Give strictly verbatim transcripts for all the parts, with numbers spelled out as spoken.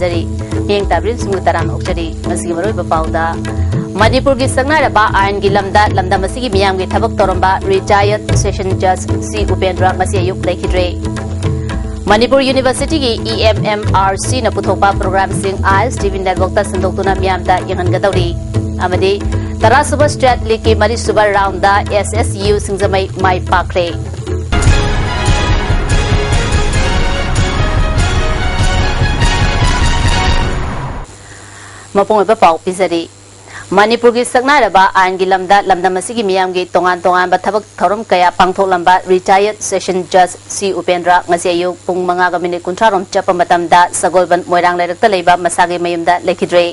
ꯖꯔꯤ꯫ ꯃꯤꯠꯌꯦꯡ ꯇꯥꯕꯤꯔꯤꯕꯁꯤꯡꯕꯨ ꯇꯔꯥꯝꯅ ꯑꯣꯛꯆꯔꯤ꯫ ꯉꯁꯤꯒꯤ ꯃꯔꯨꯑꯣꯏꯕ ꯄꯥꯎꯗ, ꯃꯅꯤꯄꯨꯔꯒꯤ ꯁꯛꯅꯥꯏꯔꯕ ꯑꯥꯏꯟꯒꯤ ꯂꯝꯗ ꯂꯝꯗꯝ ꯑꯁꯤꯒꯤ ꯃꯤꯌꯥꯝꯒꯤ ꯊꯕꯛ ꯇꯧꯔꯝꯕ retired session judge ꯁꯤ ꯎꯄꯦꯟꯗ꯭ꯔ ꯉꯁꯤ ꯑꯌꯨꯛ ꯂꯩꯈꯤꯗ꯭ꯔꯦ꯫ ꯃꯅꯤꯄꯨꯔ ꯌꯨꯅꯤꯚꯔꯁꯤꯇꯤꯒꯤ E M M R C ꯅ ꯄꯨꯊꯣꯛꯄ ꯄ꯭ꯔꯣꯒ꯭ꯔꯥꯝꯁꯤꯡ ꯑꯥꯏ ꯑꯦꯁ ꯇꯤ ꯚꯤ ꯅꯦꯠꯋꯥꯔꯛꯇ ꯁꯟꯗꯣꯛꯇꯨꯅ ꯃꯤꯌꯥꯝꯗ ꯌꯦꯡꯍꯟꯒꯗꯧꯔꯤ꯫ ꯑꯃꯗꯤ ꯇꯔꯥꯁꯨꯕ ꯁ꯭ꯇꯦꯠ ꯂꯤꯒꯀꯤ ꯃꯔꯤꯁꯨꯕ round S S U Singjamei ꯃꯥꯏ ꯄꯥꯛꯈ꯭ꯔꯦ꯫ ꯃꯄꯨꯡ ꯑꯣꯏꯕ ꯄꯥꯎ ꯄꯤꯖꯔꯤ꯫ ꯃꯅꯤꯄꯨꯔꯒꯤ ꯁꯛꯅꯥꯏꯔꯕ ꯑꯥꯏꯟꯒꯤ ꯂꯝꯗ ꯂꯝꯗꯝ ꯑꯁꯤꯒꯤ ꯃꯤꯌꯥꯝꯒꯤ ꯇꯣꯉꯥꯟ ꯇꯣꯉꯥꯟꯕ ꯊꯕꯛ ꯊꯧꯔꯝ ꯀꯌꯥ ꯄꯥꯡꯊꯣꯛꯂꯝꯕ retired session judge ꯁꯤ ꯎꯄꯦꯟꯗ꯭ꯔ ꯉꯁꯤ ꯑꯌꯨꯛ ꯄꯨꯡ ꯃꯉꯥꯒ ꯃꯤꯅꯤꯠ ꯀꯨꯟꯊ꯭ꯔꯥ ꯔꯣꯝ ꯆꯠꯄ ꯃꯇꯝꯗ ꯁꯒꯣꯜꯕꯟ ꯃꯣꯏꯔꯥꯡ ꯂꯩꯔꯛꯇ ꯂꯩꯕ ꯃꯁꯥꯒꯤ ꯃꯌꯨꯝꯗ ꯂꯩꯈꯤꯗ꯭ꯔꯦ꯫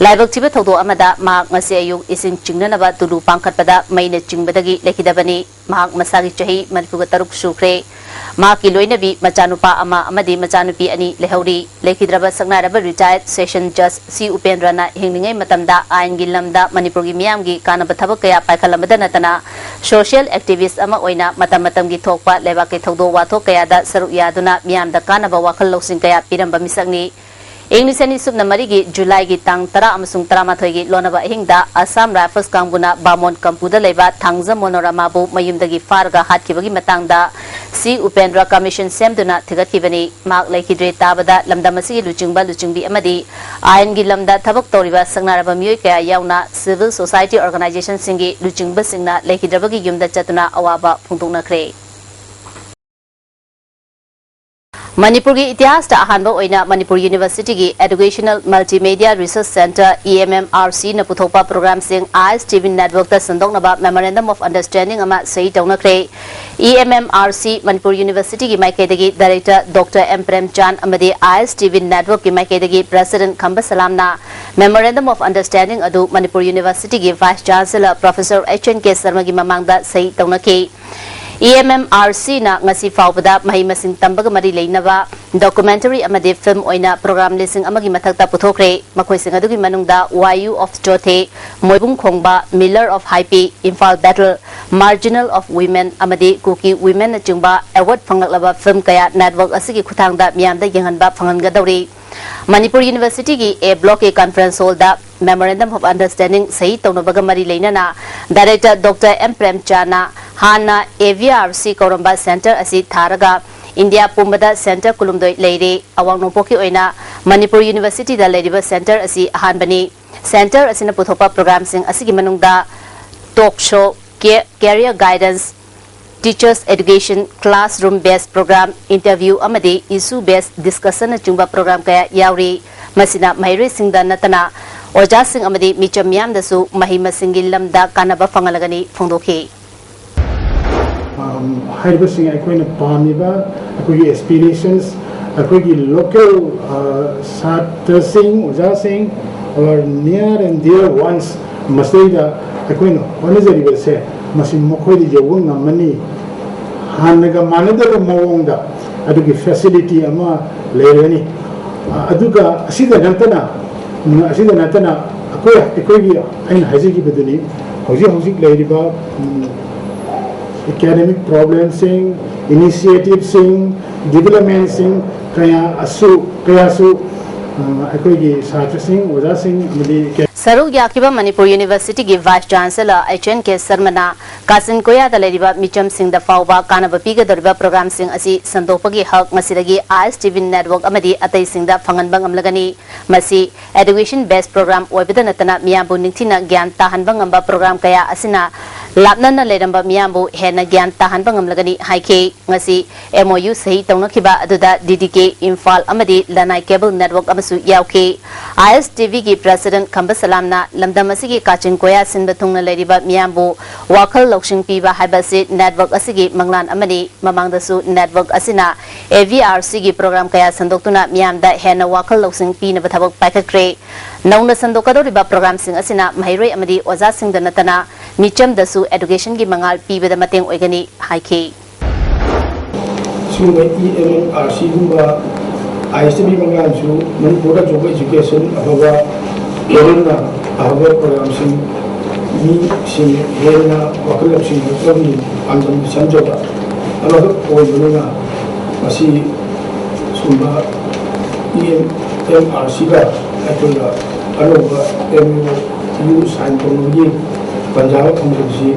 ꯂꯥꯏꯕꯛ ꯊꯤꯕ ꯊꯧꯗꯣꯛ ꯑꯃꯗ ꯃꯍꯥꯛ ꯉꯁꯤ ꯑꯌꯨꯛ ꯏꯁꯤꯡ ꯆꯤꯡꯅꯅꯕ ꯇꯨꯂꯨ ꯄꯥꯡꯈꯠꯄꯗ ꯃꯩꯅ ꯆꯤꯡꯕꯗꯒꯤ ꯂꯩꯈꯤꯗꯕꯅꯤ꯫ ꯃꯍꯥꯛ ꯃꯁꯥꯒꯤ ꯆꯍꯤ ꯃꯔꯤꯐꯨꯒ ꯇꯔꯨꯛ ꯁꯨꯈ꯭ꯔꯦ꯫ ꯃꯍꯥꯛꯀꯤ ꯂꯣꯏꯅꯕꯤ ꯃꯆꯥꯅꯨꯄꯥ ꯑꯃ ꯑꯃꯗꯤ ꯃꯆꯥꯅꯨꯄꯤ ꯑꯅꯤ ꯂꯩꯍꯧꯔꯤ꯫ ꯂꯩꯈꯤꯗ꯭ꯔꯕ ꯁꯛꯅꯥꯏꯔꯕ retired session judge ꯁꯤ ꯎꯄꯦꯟꯗ꯭ꯔꯅ ꯍꯤꯡꯂꯤꯉꯩ ꯃꯇꯝꯗ ꯑꯥꯏꯟꯒꯤ ꯂꯝꯗ ꯃꯅꯤꯄꯨꯔꯒꯤ ꯃꯤꯌꯥꯝꯒꯤ ꯀꯥꯟꯅꯕ ꯊꯕꯛ ꯀꯌꯥ ꯄꯥꯏꯈꯠꯂꯝꯕꯗ ꯅꯠꯇꯅ social activist ꯑꯃ ꯑꯣꯏꯅ ꯃꯇꯝ ꯃꯇꯝꯒꯤ ꯊꯣꯛꯄ ꯂꯩꯕꯥꯛꯀꯤ ꯊꯧꯗꯣꯛ ꯋꯥꯊꯣꯛ ꯀꯌꯥꯗ ꯁꯔꯨꯛ ꯌꯥꯗꯨꯅ ꯃꯤꯌꯥꯝꯗ ꯀꯥꯟꯅꯕ ꯋꯥꯈꯜ ꯂꯧꯁꯤꯡ ꯀꯌꯥ ꯄꯤꯔꯝꯕ ꯃꯤꯁꯛꯅꯤ꯫ ꯏꯪ ꯂꯤꯁꯤꯡ ꯑꯅꯤ ꯁꯨꯞꯅ ꯃꯔꯤꯒꯤ ꯖꯨꯂꯥꯏꯒꯤ ꯇꯥꯡ ꯇꯔꯥ ꯑꯃꯁꯨꯡ ꯇꯔꯥꯃꯥꯊꯣꯏꯒꯤ ꯂꯣꯟꯅꯕ ꯑꯍꯤꯡꯗ ꯑꯁꯥꯝ ꯔꯥꯏꯐꯜꯁ ꯀꯥꯡꯕꯨꯅ ꯕꯥꯃꯣꯟ ꯀꯝꯄꯨꯗ ꯂꯩꯕ ꯊꯥꯡꯖꯝ ꯃꯣꯅꯣꯔꯃꯥꯕꯨ ꯃꯌꯨꯝꯗꯒꯤ ꯐꯥꯔꯒ ꯍꯥꯠꯈꯤꯕꯒꯤ ꯃꯇꯥꯡꯗ ꯁꯤ ꯎꯄꯦꯟꯗ꯭ꯔ ꯀꯃꯤꯁꯟ ꯁꯦꯝꯗꯨꯅ ꯊꯤꯒꯠꯈꯤꯕꯅꯤ꯫ ꯃꯍꯥꯛ ꯂꯩꯈꯤꯗ꯭ꯔꯦ ꯇꯥꯕꯗ ꯂꯝꯗꯝ ꯑꯁꯤꯒꯤ ꯂꯨꯆꯤꯡꯕ, ꯂꯨꯆꯤꯡꯕꯤ ꯑꯃꯗꯤ ꯑꯥꯏꯟꯒꯤ ꯂꯝꯗ ꯊꯕꯛ ꯇꯧꯔꯤꯕ ꯁꯛꯅꯥꯏꯔꯕ ꯃꯤꯑꯣꯏ ꯀꯌꯥ ꯌꯥꯎꯅ civil society organizationꯁꯤꯡꯒꯤ ꯂꯨꯆꯤꯡꯕꯁꯤꯡꯅ ꯂꯩꯈꯤꯗ꯭ꯔꯕꯒꯤ ꯌꯨꯝꯗ ꯆꯠꯇꯨꯅ ꯑꯋꯥꯕ ꯐꯣꯡꯗꯣꯛꯅꯈ꯭ꯔꯦ꯫ ꯃꯅꯤꯄꯨꯔꯒꯤ ꯏꯇꯤꯍꯥꯁꯇ ꯑꯍꯥꯟꯕ ꯑꯣꯏꯅ ꯃꯅꯤꯄꯨꯔ ꯌꯨꯅꯤꯚꯔꯁꯤꯇꯤꯒꯤ Educational Multimedia Research Centre, E M M R C ꯅ ꯄꯨꯊꯣꯛꯄ ꯄ꯭ꯔꯣꯒ꯭ꯔꯥꯝꯁꯤꯡ ꯑꯥꯏ ꯑꯦꯁ ꯇꯤ ꯚꯤ ꯅꯦꯠꯋꯥꯔꯛꯇ ꯁꯟꯗꯣꯛꯅꯕ Memorandum of Understanding ꯑꯃ ꯁꯍꯤ ꯇꯧꯅꯈ꯭ꯔꯦ꯫ E M M R C Manipur ꯌꯨꯅꯤꯚꯔꯁꯤꯇꯤꯒꯤ ꯃꯥꯏꯀꯩꯗꯒꯤ ꯗꯥꯏꯔꯦꯛꯇꯔ ꯗꯣꯛꯇꯔ ꯑꯦꯝ ꯄ꯭ꯔꯦꯝꯆꯥꯟ ꯑꯃꯗꯤ ꯑꯥꯏ ꯑꯦꯁ ꯇꯤ ꯚꯤ ꯅꯦꯠꯋꯥꯔꯛꯀꯤ ꯃꯥꯏꯀꯩꯗꯒꯤ ꯄ꯭ꯔꯦꯁꯤꯗꯦꯟꯠ ꯈꯝꯕ ꯁꯂꯥꯝꯅ Memorandum of Understanding ꯑꯗꯨ ꯃꯅꯤꯄꯨꯔ ꯌꯨꯅꯤꯚꯔꯁꯤꯇꯤꯒꯤ vice chancellor professor H N K ꯁꯔꯃꯒꯤ ꯃꯃꯥꯡꯗ ꯁꯍꯤ ꯇꯧꯅꯈꯤ꯫ E M M R C ꯅ ꯉꯁꯤ ꯐꯥꯎꯕꯗ ꯃꯍꯩ ꯃꯁꯤꯡ ꯇꯝꯕꯒ ꯃꯔꯤ ꯂꯩꯅꯕ documentary ꯑꯃꯗꯤ film ꯑꯣꯏꯅ ꯄ꯭ꯔꯣꯒ꯭ꯔꯥꯝ ꯂꯤꯁꯤꯡ ꯑꯃꯒꯤ ꯃꯊꯛꯇ ꯄꯨꯊꯣꯛꯈ꯭ꯔꯦ꯫ ꯃꯈꯣꯏꯁꯤꯡ ꯑꯗꯨꯒꯤ ꯃꯅꯨꯡꯗ Wayuu of Chothe, ꯃꯣꯏꯕꯨꯡ ꯈꯣꯡꯕ, Miller of Haipi, Imphal Battle, Marginal of Women ꯑꯃꯗꯤ Kuki Women ꯅꯆꯤꯡꯕ award ꯐꯪꯂꯛꯂꯕ film ꯀꯌꯥ network ꯑꯁꯤꯒꯤ ꯈꯨꯠꯊꯥꯡꯗ ꯃꯤꯌꯥꯝꯗ ꯌꯦꯡꯍꯟꯕ ꯐꯪꯍꯟꯒꯗꯧꯔꯤ꯫ ꯃꯅꯤꯄꯨꯔ ꯌꯨꯅꯤꯚꯔꯁꯤꯇꯤꯒꯤ ꯑꯦ ꯕ꯭ꯂꯣꯛꯀꯤ ꯀꯟꯐꯔꯦꯟꯁ ꯍꯣꯜꯗ Memorandum of Understanding ꯁꯍꯤ ꯇꯧꯅꯕꯒ ꯃꯔꯤ ꯂꯩꯅꯅ ꯗꯥꯏꯔꯦꯛꯇꯔ ꯗꯣꯛꯇꯔ ꯑꯦꯝ ꯄ꯭ꯔꯦꯝꯆꯥꯟꯅ ꯍꯥꯟꯅ AVRC ꯀꯧꯔꯝꯕ ꯁꯦꯟꯇꯔ ꯑꯁꯤ ꯊꯥꯔꯒ ꯏꯟꯗꯤꯌꯥ ꯄꯨꯝꯕꯗ ꯁꯦꯟꯇꯔ ꯀꯨꯟꯍꯨꯝꯗꯣꯏ ꯂꯩꯔꯦ꯫ ꯑꯋꯥꯡ ꯅꯣꯡꯄꯣꯛꯀꯤ ꯑꯣꯏꯅ ꯃꯅꯤꯄꯨꯔ ꯌꯨꯅꯤꯚꯔꯁꯤꯇꯤꯗ ꯂꯩꯔꯤꯕ ꯁꯦꯟꯇꯔ ꯑꯁꯤ ꯑꯍꯥꯟꯕꯅꯤ꯫ ꯁꯦꯟꯇꯔ ꯑꯁꯤꯅ ꯄꯨꯊꯣꯛꯄ ꯄ꯭ꯔꯣꯒ꯭ꯔꯥꯝꯁꯤꯡ ꯑꯁꯤꯒꯤ ꯃꯅꯨꯡꯗ ꯇꯣꯛ ꯁꯣ, ꯀꯦ-, career guidance, teachers education, classroom based program, interview ꯑꯃꯗꯤ ꯏꯁꯨ ꯕꯦꯁ ꯗꯤꯁꯀꯁꯟꯅꯆꯤꯡꯕ ꯄ꯭ꯔꯣꯒ꯭ꯔꯥꯝ ꯀꯌꯥ ꯌꯥꯎꯔꯤ꯫ ꯃꯁꯤꯅ ꯃꯍꯩꯔꯣꯏꯁꯤꯡꯗ ꯅꯠꯇꯅ ꯑꯣꯖꯥꯁꯤꯡ ꯑꯃꯗꯤ ꯃꯤꯆꯝ ꯃꯤꯌꯥꯝꯗꯁꯨ ꯃꯍꯩ ꯃꯁꯤꯡꯒꯤ ꯂꯝꯗ ꯀꯥꯟꯅꯕ ꯐꯪꯍꯜꯂꯒꯅꯤ ꯐꯣꯡꯗꯣꯛꯈꯤ꯫ ꯑꯝ, ꯍꯥꯏꯔꯤꯕꯁꯤꯡ ꯑꯩꯈꯣꯏꯅ ꯄꯥꯝꯃꯤꯕ ꯑꯩꯈꯣꯏꯒꯤ ꯑꯦꯁꯄꯤꯔꯦꯁꯟꯁ, ꯑꯩꯈꯣꯏꯒꯤ ꯂꯣꯀꯦꯜ, ꯑ, ꯁꯥꯇ꯭ꯔꯁꯤꯡ, ꯑꯣꯖꯥꯁꯤꯡ, our near and dear ones, ꯃꯁꯤꯗꯩꯗ ꯑꯩꯈꯣꯏꯅ ꯍꯣꯠꯅꯖꯔꯤꯕꯁꯦ ꯃꯁꯤ ꯃꯈꯣꯏꯗ ꯌꯧꯕ ꯉꯝꯃꯅꯤ꯫ ꯍꯥꯟꯅꯒ ꯃꯥꯟꯅꯗꯕ ꯃꯑꯣꯡꯗ ꯑꯗꯨꯒꯤ ꯐꯦꯁꯤꯂꯤꯇꯤ ꯑꯃ ꯂꯩꯔꯒꯅꯤ꯫ ꯑ, ꯑꯗꯨꯒ ꯑꯁꯤꯗ ꯅꯠꯇꯅ, ꯎꯝ, ꯑꯁꯤꯗ ꯅꯠꯇꯅ ꯑꯩꯈꯣꯏ, ꯑꯩꯈꯣꯏꯒꯤ, ꯑꯩꯅ ꯍꯥꯏꯖꯈꯤꯕꯗꯨꯅꯤ, ꯍꯧꯖꯤꯛ ꯍꯧꯖꯤꯛ ꯂꯩꯔꯤꯕ, ꯎꯝ, ꯑꯦꯀꯥꯗꯦꯃꯤꯛ ꯄ꯭ꯔꯣꯕ꯭ꯂꯦꯝꯁꯤꯡ, ꯏꯅꯤꯁꯤꯌꯦꯇꯤꯚꯁꯤꯡ, ꯗꯤꯕꯂꯞꯃꯦꯟꯁꯤꯡ ꯀꯌꯥ ꯑꯁꯨ-, ꯀꯌꯥꯁꯨ, ꯑ, ꯑꯩꯈꯣꯏꯒꯤ ꯁꯥꯇ꯭ꯔꯁꯤꯡ, ꯑꯣꯖꯥꯁꯤꯡ ꯑꯃꯗꯤ ꯁꯔꯨꯛ ꯌꯥꯈꯤꯕ ꯃꯅꯤꯄꯨꯔ ꯌꯨꯅꯤꯚꯔꯁꯤꯇꯤꯒꯤ vice chancellor H N K ꯁꯔꯃꯅ ꯀꯥꯆꯤꯟ ꯀꯣꯌꯥꯗ ꯂꯩꯔꯤꯕ ꯃꯤꯆꯝꯁꯤꯡꯗ ꯐꯥꯎꯕ ꯀꯥꯟꯅꯕ ꯄꯤꯒꯗꯧꯔꯤꯕ ꯄ꯭ꯔꯣꯒ꯭ꯔꯥꯝꯁꯤꯡ ꯑꯁꯤ ꯁꯟꯗꯣꯛꯄꯒꯤ ꯍꯛ ꯉꯁꯤꯗꯒꯤ ISTV ꯅꯦꯠꯋꯥꯔꯛ ꯑꯃꯗꯤ ꯑꯇꯩꯁꯤꯡꯗ ꯐꯪꯍꯟꯕ ꯉꯝꯂꯒꯅꯤ꯫ ꯃꯁꯤ ꯑꯦꯗꯨꯀꯦꯁꯟ ꯕꯦꯁ ꯄ꯭ꯔꯣꯒ꯭ꯔꯥꯝ ꯑꯣꯏꯕꯗ ꯅꯠꯇꯅ ꯃꯤꯌꯥꯝꯕꯨ ꯅꯤꯡꯊꯤꯅ ꯒ꯭ꯌꯥꯟ ꯇꯥꯍꯟꯕ ꯉꯝꯕ ꯄ꯭ꯔꯣꯒ꯭ꯔꯥꯝ ꯀꯌꯥ ꯑꯁꯤꯅ ꯂꯥꯞꯅꯅ ꯂꯩꯔꯝꯕ ꯃꯤꯌꯥꯝꯕꯨ ꯍꯦꯟꯅ ꯒ꯭ꯌꯥꯟ ꯇꯥꯍꯟꯕ ꯉꯝꯂꯒꯅꯤ ꯍꯥꯏꯈꯤ꯫ ꯉꯁꯤ MOU ꯁꯍꯤ ꯇꯧꯅꯈꯤꯕ ꯑꯗꯨꯗ DDK, ꯏꯝꯐꯥꯜ ꯑꯃꯗꯤ ꯂꯅꯥꯏ ꯀꯦꯕꯜ ꯅꯦꯠꯋꯥꯔꯛ ꯑꯃꯁꯨ ꯌꯥꯎꯈꯤ꯫ ISTVꯒꯤ ꯄ꯭ꯔꯦꯁꯤꯗꯦꯟꯠ ꯈꯝꯕ ꯁꯂꯥꯝꯅ ꯂꯝꯗꯝ ꯑꯁꯤꯒꯤ ꯀꯥꯆꯤꯟ ꯀꯣꯌꯥ ꯁꯤꯟꯕ ꯊꯨꯡꯅ ꯂꯩꯔꯤꯕ ꯃꯤꯌꯥꯝꯕꯨ ꯋꯥꯈꯜ ꯂꯧꯁꯤꯡ ꯄꯤꯕ ꯍꯥꯏꯕ ꯑꯁꯤ ꯅꯦꯠꯋꯥꯔꯛ ꯑꯁꯤꯒꯤ ꯃꯪꯂꯥꯟ ꯑꯃꯅꯤ꯫ ꯃꯃꯥꯡꯗꯁꯨ ꯅꯦꯠꯋꯥꯔꯛ ꯑꯁꯤꯅ AVRCꯒꯤ ꯄ꯭ꯔꯣꯒ꯭ꯔꯥꯝ ꯀꯌꯥ ꯁꯟꯗꯣꯛꯇꯨꯅ ꯃꯤꯌꯥꯝꯗ ꯍꯦꯟꯅ ꯋꯥꯈꯜ ꯂꯧꯁꯤꯡ ꯄꯤꯅꯕ ꯊꯕꯛ ꯄꯥꯏꯈꯠꯈ꯭ꯔꯦ꯫ ꯅꯧꯅ ꯁꯟꯗꯣꯛꯀꯗꯧꯔꯤꯕ ꯄ꯭ꯔꯣꯒ꯭ꯔꯥꯝꯁꯤꯡ ꯑꯁꯤꯅ ꯃꯍꯩꯔꯣꯏ ꯑꯃꯗꯤ ꯑꯣꯖꯥꯁꯤꯡꯗ ꯅꯠꯇꯅ ꯃꯤꯆꯝꯗꯁꯨ ꯑꯦꯗꯨꯀꯦꯁꯟꯒꯤ ꯃꯉꯥꯜ ꯄꯤꯕꯗ ꯃꯇꯦꯡ ꯑꯣꯏꯒꯅꯤ ꯍꯥꯏꯈꯤ꯫ ꯁꯤꯒꯨꯝꯕ EMRCꯒꯨꯝꯕ ISTV ꯃꯉꯥꯜꯁꯨ ꯃꯅꯤꯄꯨꯔꯗ ꯑꯆꯧꯕ ꯑꯦꯖꯨꯀꯦꯁꯟ ꯑꯐꯕ, ꯀꯦꯔꯤꯌꯔꯅ ꯑꯐꯕ ꯄ꯭ꯔꯣꯒ꯭ꯔꯥꯝꯁꯤꯡ, ꯃꯤꯁꯤꯡ ꯍꯦꯟꯅ ꯋꯥꯈꯜ ꯂꯧꯁꯤꯡ ꯍꯦꯟꯒꯠꯄꯒꯤ ꯄꯥꯟꯗꯝ ꯁꯦꯝꯖꯕ ꯑꯃꯈꯛ ꯑꯣꯏꯕꯅꯤꯅ, ꯃꯁꯤ ꯁꯤꯒꯨꯝꯕ ꯑꯦꯝ ꯑꯥꯔ ꯁꯤꯒ ꯑꯩꯈꯣꯏꯅ ꯑꯅꯧꯕ ꯑꯦꯝ ꯑꯣ ꯌꯨ ꯁꯥꯏꯟ ꯇꯧꯅꯕꯒꯤ ꯇꯥꯟꯖꯥ ꯑꯃ ꯐꯪꯕꯁꯤ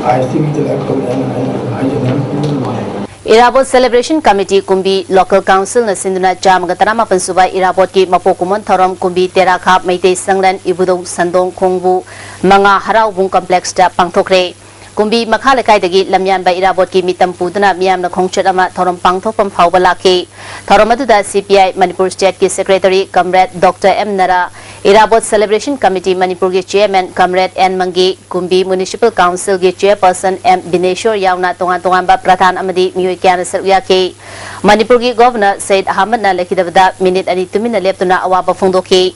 ꯑꯥꯏ ꯑꯦꯁ ꯇꯤꯒꯤꯗ ꯂꯥꯏꯕꯛ ꯐꯕꯅꯤ ꯍꯥꯏꯅ ꯑꯩꯅ ꯍꯥꯏꯖꯅꯤꯡꯏ꯫ ꯏꯔꯥꯕꯣꯠ ꯁꯦꯂꯦꯕ꯭ꯔꯦꯁꯟ ꯀꯃꯤꯇꯤ ꯀꯨꯝꯕꯤ ꯂꯣꯀꯦꯜ ꯀꯥꯎꯟꯁꯤꯜꯅ ꯁꯤꯟꯗꯨꯅ ꯆꯥꯝꯃꯒ ꯇꯔꯥꯃꯥꯄꯟ ꯁꯨꯕ ꯏꯔꯥꯕꯣꯠꯀꯤ ꯃꯄꯣꯛ ꯀꯨꯝꯑꯣꯟ ꯊꯧꯔꯝ ꯀꯨꯝꯕꯤ ꯇꯦꯔꯥꯈꯥꯞ ꯃꯩꯇꯩ ꯁꯪꯂꯦꯟ ꯏꯕꯨꯙꯧ ꯁꯟꯗꯣꯡ ꯈꯣꯡꯕꯨ ꯃꯉꯥ ꯍꯔꯥꯎꯕꯨꯡ ꯀꯝꯄ꯭ꯂꯦꯛꯁꯇ ꯄꯥꯡꯊꯣꯛꯈ꯭ꯔꯦ꯫ ꯀꯨꯝꯕꯤ ꯃꯈꯥ ꯂꯩꯀꯥꯏꯗꯒꯤ ꯂꯝꯌꯥꯟꯕ ꯏꯔꯥꯕꯣꯠꯀꯤ ꯃꯤꯇꯝ ꯄꯨꯗꯨꯅ ꯃꯤꯌꯥꯝꯅ ꯈꯣꯡꯆꯠ ꯑꯃ ꯊꯧꯔꯝ ꯄꯥꯡꯊꯣꯛꯐꯝ ꯐꯥꯎꯕ ꯂꯥꯛꯈꯤ꯫ ꯊꯧꯔꯝ ꯑꯗꯨꯗ ꯁꯤ ꯄꯤ ꯑꯥꯏ ꯃꯅꯤꯄꯨꯔ ꯁ꯭ꯇꯦꯠꯀꯤ ꯁꯦꯀ꯭ꯔꯦꯇꯔꯤ ꯀꯝꯔꯦꯗ ꯗꯣꯛꯇꯔ ꯑꯦꯝ ꯅꯔꯥ, ꯏꯔꯥꯕꯣꯠ ꯁꯦꯂꯦꯕ꯭ꯔꯦꯁꯟ ꯀꯃꯤꯇꯤ ꯃꯅꯤꯄꯨꯔꯒꯤ ꯆꯤꯌꯔꯃꯦꯟ ꯀꯝꯔꯦꯗ ꯑꯦꯟ ꯃꯪꯒꯤ, ꯀꯨꯝꯕꯤ ꯃ꯭ꯌꯨꯅꯤꯁꯤꯄꯥꯜ ꯀꯥꯎꯟꯁꯤꯜꯒꯤ ꯆꯤꯌꯔꯄꯔꯁꯟ ꯑꯦꯝ ꯕꯤꯅꯦꯁꯣꯔ ꯌꯥꯎꯅ ꯇꯣꯉꯥꯟ ꯇꯣꯉꯥꯟꯕ ꯄ꯭ꯔꯙꯥꯟ ꯑꯃꯗꯤ ꯃꯤꯑꯣꯏ ꯀꯌꯥꯅ ꯁꯔꯨꯛ ꯌꯥꯈꯤ꯫ ꯃꯅꯤꯄꯨꯔꯒꯤ ꯒꯣꯚꯔꯅꯔ ꯁꯌꯤꯗ ꯑꯍꯃꯗꯅ ꯂꯩꯈꯤꯗꯕꯗ ꯃꯤꯅꯤꯠ ꯑꯅꯤ ꯇꯨꯃꯤꯟꯅ ꯂꯦꯞꯇꯨꯅ ꯑꯋꯥꯕ ꯐꯣꯡꯗꯣꯛꯈꯤ꯫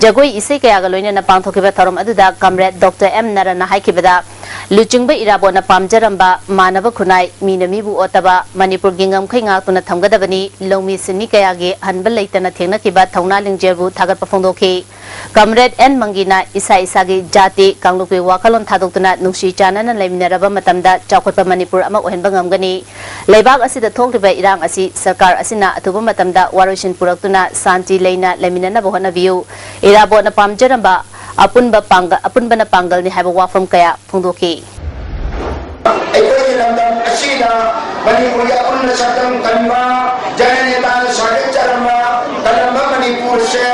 ꯖꯒꯣꯏ ꯏꯁꯩ ꯀꯌꯥꯒ ꯂꯣꯏꯅꯅ ꯄꯥꯡꯊꯣꯛꯈꯤꯕ ꯊꯧꯔꯝ ꯑꯗꯨꯗ ꯀꯝꯔꯦꯗ ꯗꯣꯛꯇꯔ ꯑꯦꯝ ꯅꯔꯥꯅ ꯍꯥꯏꯈꯤꯕꯗ, ꯂꯨꯆꯤꯡꯕ ꯏꯔꯥꯕꯣꯠꯅ ꯄꯥꯝꯖꯔꯝꯕ ꯃꯥꯟꯅꯕ ꯈꯨꯟꯅꯥꯏ, ꯃꯤꯅ ꯃꯤꯕꯨ ꯑꯣꯠꯇꯕ, ꯃꯅꯤꯄꯨꯔꯒꯤ ꯉꯝꯈꯩ ꯉꯥꯛꯇꯨꯅ ꯊꯝꯒꯗꯕꯅꯤ, ꯂꯧꯃꯤ ꯁꯤꯟꯃꯤ ꯀꯌꯥꯒꯤ ꯍꯟꯕ ꯂꯩꯇꯅ ꯊꯦꯡꯅꯈꯤꯕ ꯊꯧꯅꯥ ꯂꯤꯡꯖꯦꯜꯕꯨ ꯊꯥꯒꯠꯄ ꯐꯣꯡꯗꯣꯛꯈꯤ꯫ ꯀꯝꯔꯦꯗ ꯑꯦꯟ ꯃꯪꯒꯤꯅ ꯏꯁꯥ ꯏꯁꯥꯒꯤ ꯖꯥꯇꯤ, ꯀꯥꯡꯂꯨꯞꯀꯤ ꯋꯥꯈꯜꯂꯣꯟ ꯊꯥꯗꯣꯛꯇꯨꯅ ꯅꯨꯡꯁꯤ ꯆꯥꯟꯅꯅ ꯂꯩꯃꯤꯟꯅꯔꯕ ꯃꯇꯝꯗ ꯆꯥꯎꯈꯠꯄ ꯃꯅꯤꯄꯨꯔ ꯑꯃ ꯑꯣꯏꯍꯟꯕ ꯉꯝꯒꯅꯤ꯫ ꯂꯩꯕꯥꯛ ꯑꯁꯤꯗ ꯊꯣꯛꯂꯤꯕ ꯏꯔꯥꯡ ꯑꯁꯤ ꯁꯔꯀꯥꯔ ꯑꯁꯤꯅ ꯑꯊꯨꯕ ꯃꯇꯝꯗ ꯋꯥꯔꯣꯏꯁꯤꯟ ꯄꯨꯔꯛꯇꯨꯅ ꯁꯥꯟꯇꯤ ꯂꯩꯅ ꯂꯩꯃꯤꯟꯅꯅꯕ ꯍꯣꯠꯅꯕꯤꯌꯨ꯫ ꯏꯔꯥꯕꯣꯠꯅ ꯄꯥꯝꯖꯔꯝꯕ ꯑꯄꯨꯟꯕ ꯄꯥꯡꯒ-, ꯑꯄꯨꯟꯕꯅ ꯄꯥꯡꯒꯜꯅꯤ ꯍꯥꯏꯕ ꯋꯥꯐꯝ ꯀꯌꯥ ꯐꯣꯡꯗꯣꯛꯈꯤ꯫ ꯑꯩꯈꯣꯏꯒꯤ ꯂꯝꯗꯝ ꯑꯁꯤꯗ ꯃꯅꯤꯄꯨꯔꯒꯤ ꯑꯄꯨꯟꯕ ꯁꯛꯇꯝ ꯀꯟꯕ, ꯖꯅꯅꯦꯇꯥꯅ ꯁꯥꯒꯠꯆꯔꯝꯕ, ꯀꯜꯂꯝꯕ ꯃꯅꯤꯄꯨꯔꯁꯦ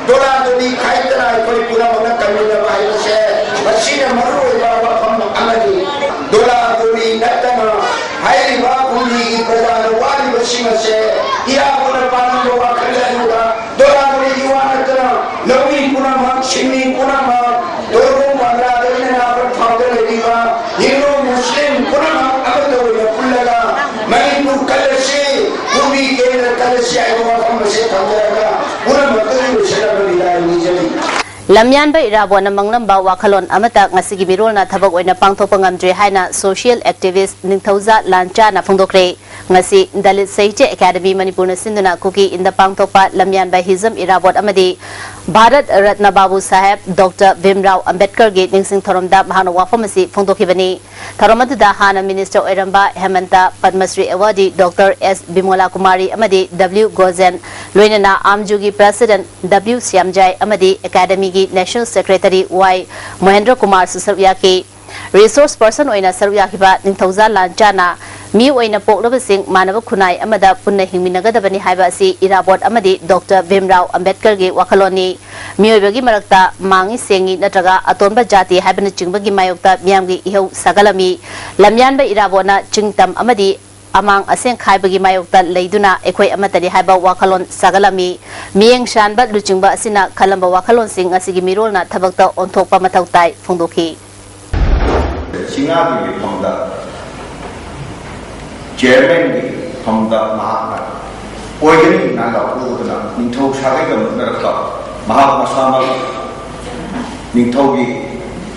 ꯗꯣꯂꯥ ꯗꯣꯂꯤ ꯈꯥꯏꯗꯅ ꯑꯩꯈꯣꯏ ꯄꯨꯝꯅꯃꯛꯅ ꯀꯟꯃꯤꯟꯅꯕ ꯍꯥꯏꯕꯁꯦ ꯃꯁꯤꯅ ꯃꯔꯨꯑꯣꯏꯕ ꯋꯥꯐꯝ ꯑꯃꯅꯤ꯫ ꯗꯣꯂꯥ ꯗꯣꯂꯤ ꯅꯠꯇꯅ ꯍꯥꯏꯔꯤꯕ ꯀꯨꯝꯕꯤꯒꯤ ꯄ꯭ꯔꯖꯥꯅ ꯋꯥꯔꯤꯕꯁꯤꯡ ꯑꯁꯦ ꯏꯔꯥꯕꯣꯠꯅ ꯄꯥꯝꯂꯤꯕ ꯋꯥꯈꯜ ꯑꯗꯨꯗ ꯗꯣꯂꯥ ꯗꯣꯂꯤꯒꯤ ꯋꯥ ꯅꯠꯇꯅ ꯂꯧꯃꯤ ꯄꯨꯝꯅꯃꯛ, ꯁꯤꯟꯃꯤ ꯄꯨꯝꯅꯃꯛ, ꯇꯣꯔꯕꯨꯡ ꯄꯥꯒ꯭ꯔꯥꯗꯒꯤꯅ ꯅꯥꯄꯟ ꯐꯥꯎꯗ ꯂꯩꯔꯤꯕ ꯍꯤꯟꯗꯨ ꯃꯨꯁꯂꯤꯝ ꯄꯨꯝꯅꯃꯛ ꯑꯃꯠꯇ ꯑꯣꯏꯅ ꯄꯨꯜꯂꯒ ꯃꯅꯤꯄꯨꯔ ꯀꯜꯂꯁꯤ, ꯀꯨꯝꯕꯤ ꯀꯦꯟꯗ꯭ꯔ ꯀꯜꯂꯁꯤ ꯍꯥꯏꯕ ꯋꯥꯐꯝ ꯑꯁꯤ ꯊꯝꯖꯔꯒ ꯄꯨꯝꯅꯃꯛꯇꯒꯤ ꯂꯣꯏꯁꯤꯜꯂꯕ ꯕꯤꯗꯥꯏ ꯅꯤꯖꯔꯤ꯫ ꯂꯝꯌꯥꯟꯕ ꯏꯔꯥꯕꯣꯠꯅ ꯃꯪꯂꯝꯕ ꯋꯥꯈꯜꯂꯣꯟ ꯑꯃꯠꯇ ꯉꯁꯤꯒꯤ ꯃꯤꯔꯣꯜꯅ ꯊꯕꯛ ꯑꯣꯏꯅ ꯄꯥꯡꯊꯣꯛꯄ ꯉꯝꯗ꯭ꯔꯤ ꯍꯥꯏꯅ ꯁꯣꯁꯤꯌꯦꯜ ꯑꯦꯛꯇꯤꯚꯤꯁ꯭ꯠ ꯅꯤꯡꯊꯧꯖꯥ ꯂꯥꯟꯆꯥꯅ ꯐꯣꯡꯗꯣꯛꯈ꯭ꯔꯦ꯫ ꯉꯁꯤ ꯗꯂꯤꯠ ꯁꯥꯍꯤꯇ꯭ꯌ ꯑꯦꯀꯥꯗꯃꯤ ꯃꯅꯤꯄꯨꯔꯅ ꯁꯤꯟꯗꯨꯅ ꯀꯨꯀꯤ ꯏꯟꯗ ꯄꯥꯡꯊꯣꯛꯄ ꯂꯝꯌꯥꯟꯕ ꯍꯤꯖꯝ ꯏꯔꯥꯕꯣꯠ ꯑꯃꯗꯤ ꯚꯥꯔꯠ ꯔꯠꯅ ꯕꯥꯕꯨ ꯁꯥꯍꯦꯕ ꯗꯣꯛꯇꯔ ꯚꯤꯝꯔꯥꯎ ꯑꯝꯕꯦꯗꯀꯔꯒꯤ ꯅꯤꯡꯁꯤꯡ ꯊꯧꯔꯝꯗ ꯃꯍꯥꯛꯅ ꯋꯥꯐꯝ ꯑꯁꯤ ꯐꯣꯡꯗꯣꯛꯈꯤꯕꯅꯤ꯫ ꯊꯧꯔꯝ ꯑꯗꯨꯗ ꯍꯥꯟꯅ ꯃꯤꯅꯤꯁꯇꯔ ꯑꯣꯏꯔꯝꯕ ꯍꯦꯃꯟꯇ ꯄꯗꯃꯁ꯭ꯔꯤ ꯑꯦꯋꯥꯔꯗꯤ ꯗꯣꯛꯇꯔ ꯑꯦꯁ ꯕꯤꯃꯣꯂꯥ ꯀꯨꯃꯥꯔꯤ ꯑꯃꯗꯤ ꯗꯕ꯭ꯂꯤꯎ ꯒꯣꯖꯦꯟ, ꯂꯣꯏꯅꯅ ꯑꯥꯝꯖꯨꯒꯤ ꯄ꯭ꯔꯦꯁꯤꯗꯦꯟꯠ ꯗꯕ꯭ꯂꯤꯎ ꯁ꯭ꯌꯥꯝꯖꯥꯏ ꯑꯃꯗꯤ ꯑꯦꯀꯥꯗꯃꯤꯒꯤ ꯅꯦꯁꯅꯦꯜ ꯁꯦꯀ꯭ꯔꯦꯇꯔꯤ ꯋꯥꯏ ꯃꯣꯍꯦꯟꯗ꯭ꯔ ꯀꯨꯃꯥꯔꯁꯨ ꯁꯔꯨꯛ ꯌꯥꯈꯤ꯫ ꯔꯤꯁꯣꯔꯁ ꯄꯔꯁꯟ ꯑꯣꯏꯅ ꯁꯔꯨꯛ ꯌꯥꯈꯤꯕ ꯅꯤꯡꯊꯧꯖꯥ ꯂꯥꯟꯆꯥꯅ ꯃꯤ ꯑꯣꯏꯅ ꯄꯣꯛꯂꯕꯁꯤꯡ ꯃꯥꯟꯅꯕ ꯈꯨꯟꯅꯥꯏ ꯑꯃꯗ ꯄꯨꯟꯅ ꯍꯤꯡꯃꯤꯟꯅꯒꯗꯕꯅꯤ ꯍꯥꯏꯕ ꯑꯁꯤ ꯏꯔꯥꯕꯣꯠ ꯑꯃꯗꯤ ꯗꯣꯛꯇꯔ ꯚꯤꯝꯔꯥꯎ ꯑꯝꯕꯦꯗꯀꯔꯒꯤ ꯋꯥꯈꯜꯂꯣꯟꯅꯤ꯫ ꯃꯤꯑꯣꯏꯕꯒꯤ ꯃꯔꯛꯇ ꯃꯥꯡꯉꯤ ꯁꯦꯡꯉꯤ ꯅꯠꯇ꯭ꯔꯒ ꯑꯇꯣꯟꯕ ꯖꯥꯇꯤ ꯍꯥꯏꯕꯅꯆꯤꯡꯕꯒꯤ ꯃꯥꯌꯣꯛꯇ ꯃꯤꯌꯥꯝꯒꯤ ꯏꯍꯧ ꯁꯥꯒꯠꯂꯝꯃꯤ꯫ ꯂꯝꯌꯥꯟꯕ ꯏꯔꯥꯕꯣꯠꯅ ꯆꯤꯡꯇꯝ ꯑꯃꯗꯤ ꯑꯃꯥꯡ ꯑꯁꯦꯡ ꯈꯥꯏꯕꯒꯤ ꯃꯥꯌꯣꯛꯇ ꯂꯩꯗꯨꯅ ꯑꯩꯈꯣꯏ ꯑꯃꯠꯇꯅꯤ ꯍꯥꯏꯕ ꯋꯥꯈꯜꯂꯣꯟ ꯁꯥꯒꯠꯂꯝꯃꯤ꯫ ꯃꯤꯠꯌꯦꯡ ꯁꯥꯟꯕ ꯂꯨꯆꯤꯡꯕ ꯑꯁꯤꯅ ꯈꯜꯂꯝꯕ ꯋꯥꯈꯜꯂꯣꯟꯁꯤꯡ ꯉꯁꯤꯒꯤ ꯃꯤꯔꯣꯜꯅ ꯊꯕꯛꯇ ꯑꯣꯟꯊꯣꯛꯄ ꯃꯊꯧ ꯇꯥꯏ ꯐꯣꯡꯗꯣꯛꯈꯤ꯫ ꯁꯤꯡꯉꯥꯒꯤ ꯃꯤꯐꯝꯗ, ꯆꯤꯌꯔꯃꯦꯟꯒꯤ ꯐꯝꯗ ꯃꯍꯥꯛꯅ ꯑꯣꯏꯒꯅꯤ ꯍꯥꯏꯅ ꯂꯥꯎꯊꯣꯛꯇꯨꯅ ꯅꯤꯡꯊꯧ ꯁꯥꯒꯩꯒ ꯅꯛꯅꯔꯛꯄ ꯃꯍꯥꯛ ꯃꯁꯥꯃꯛ ꯅꯤꯡꯊꯧꯒꯤ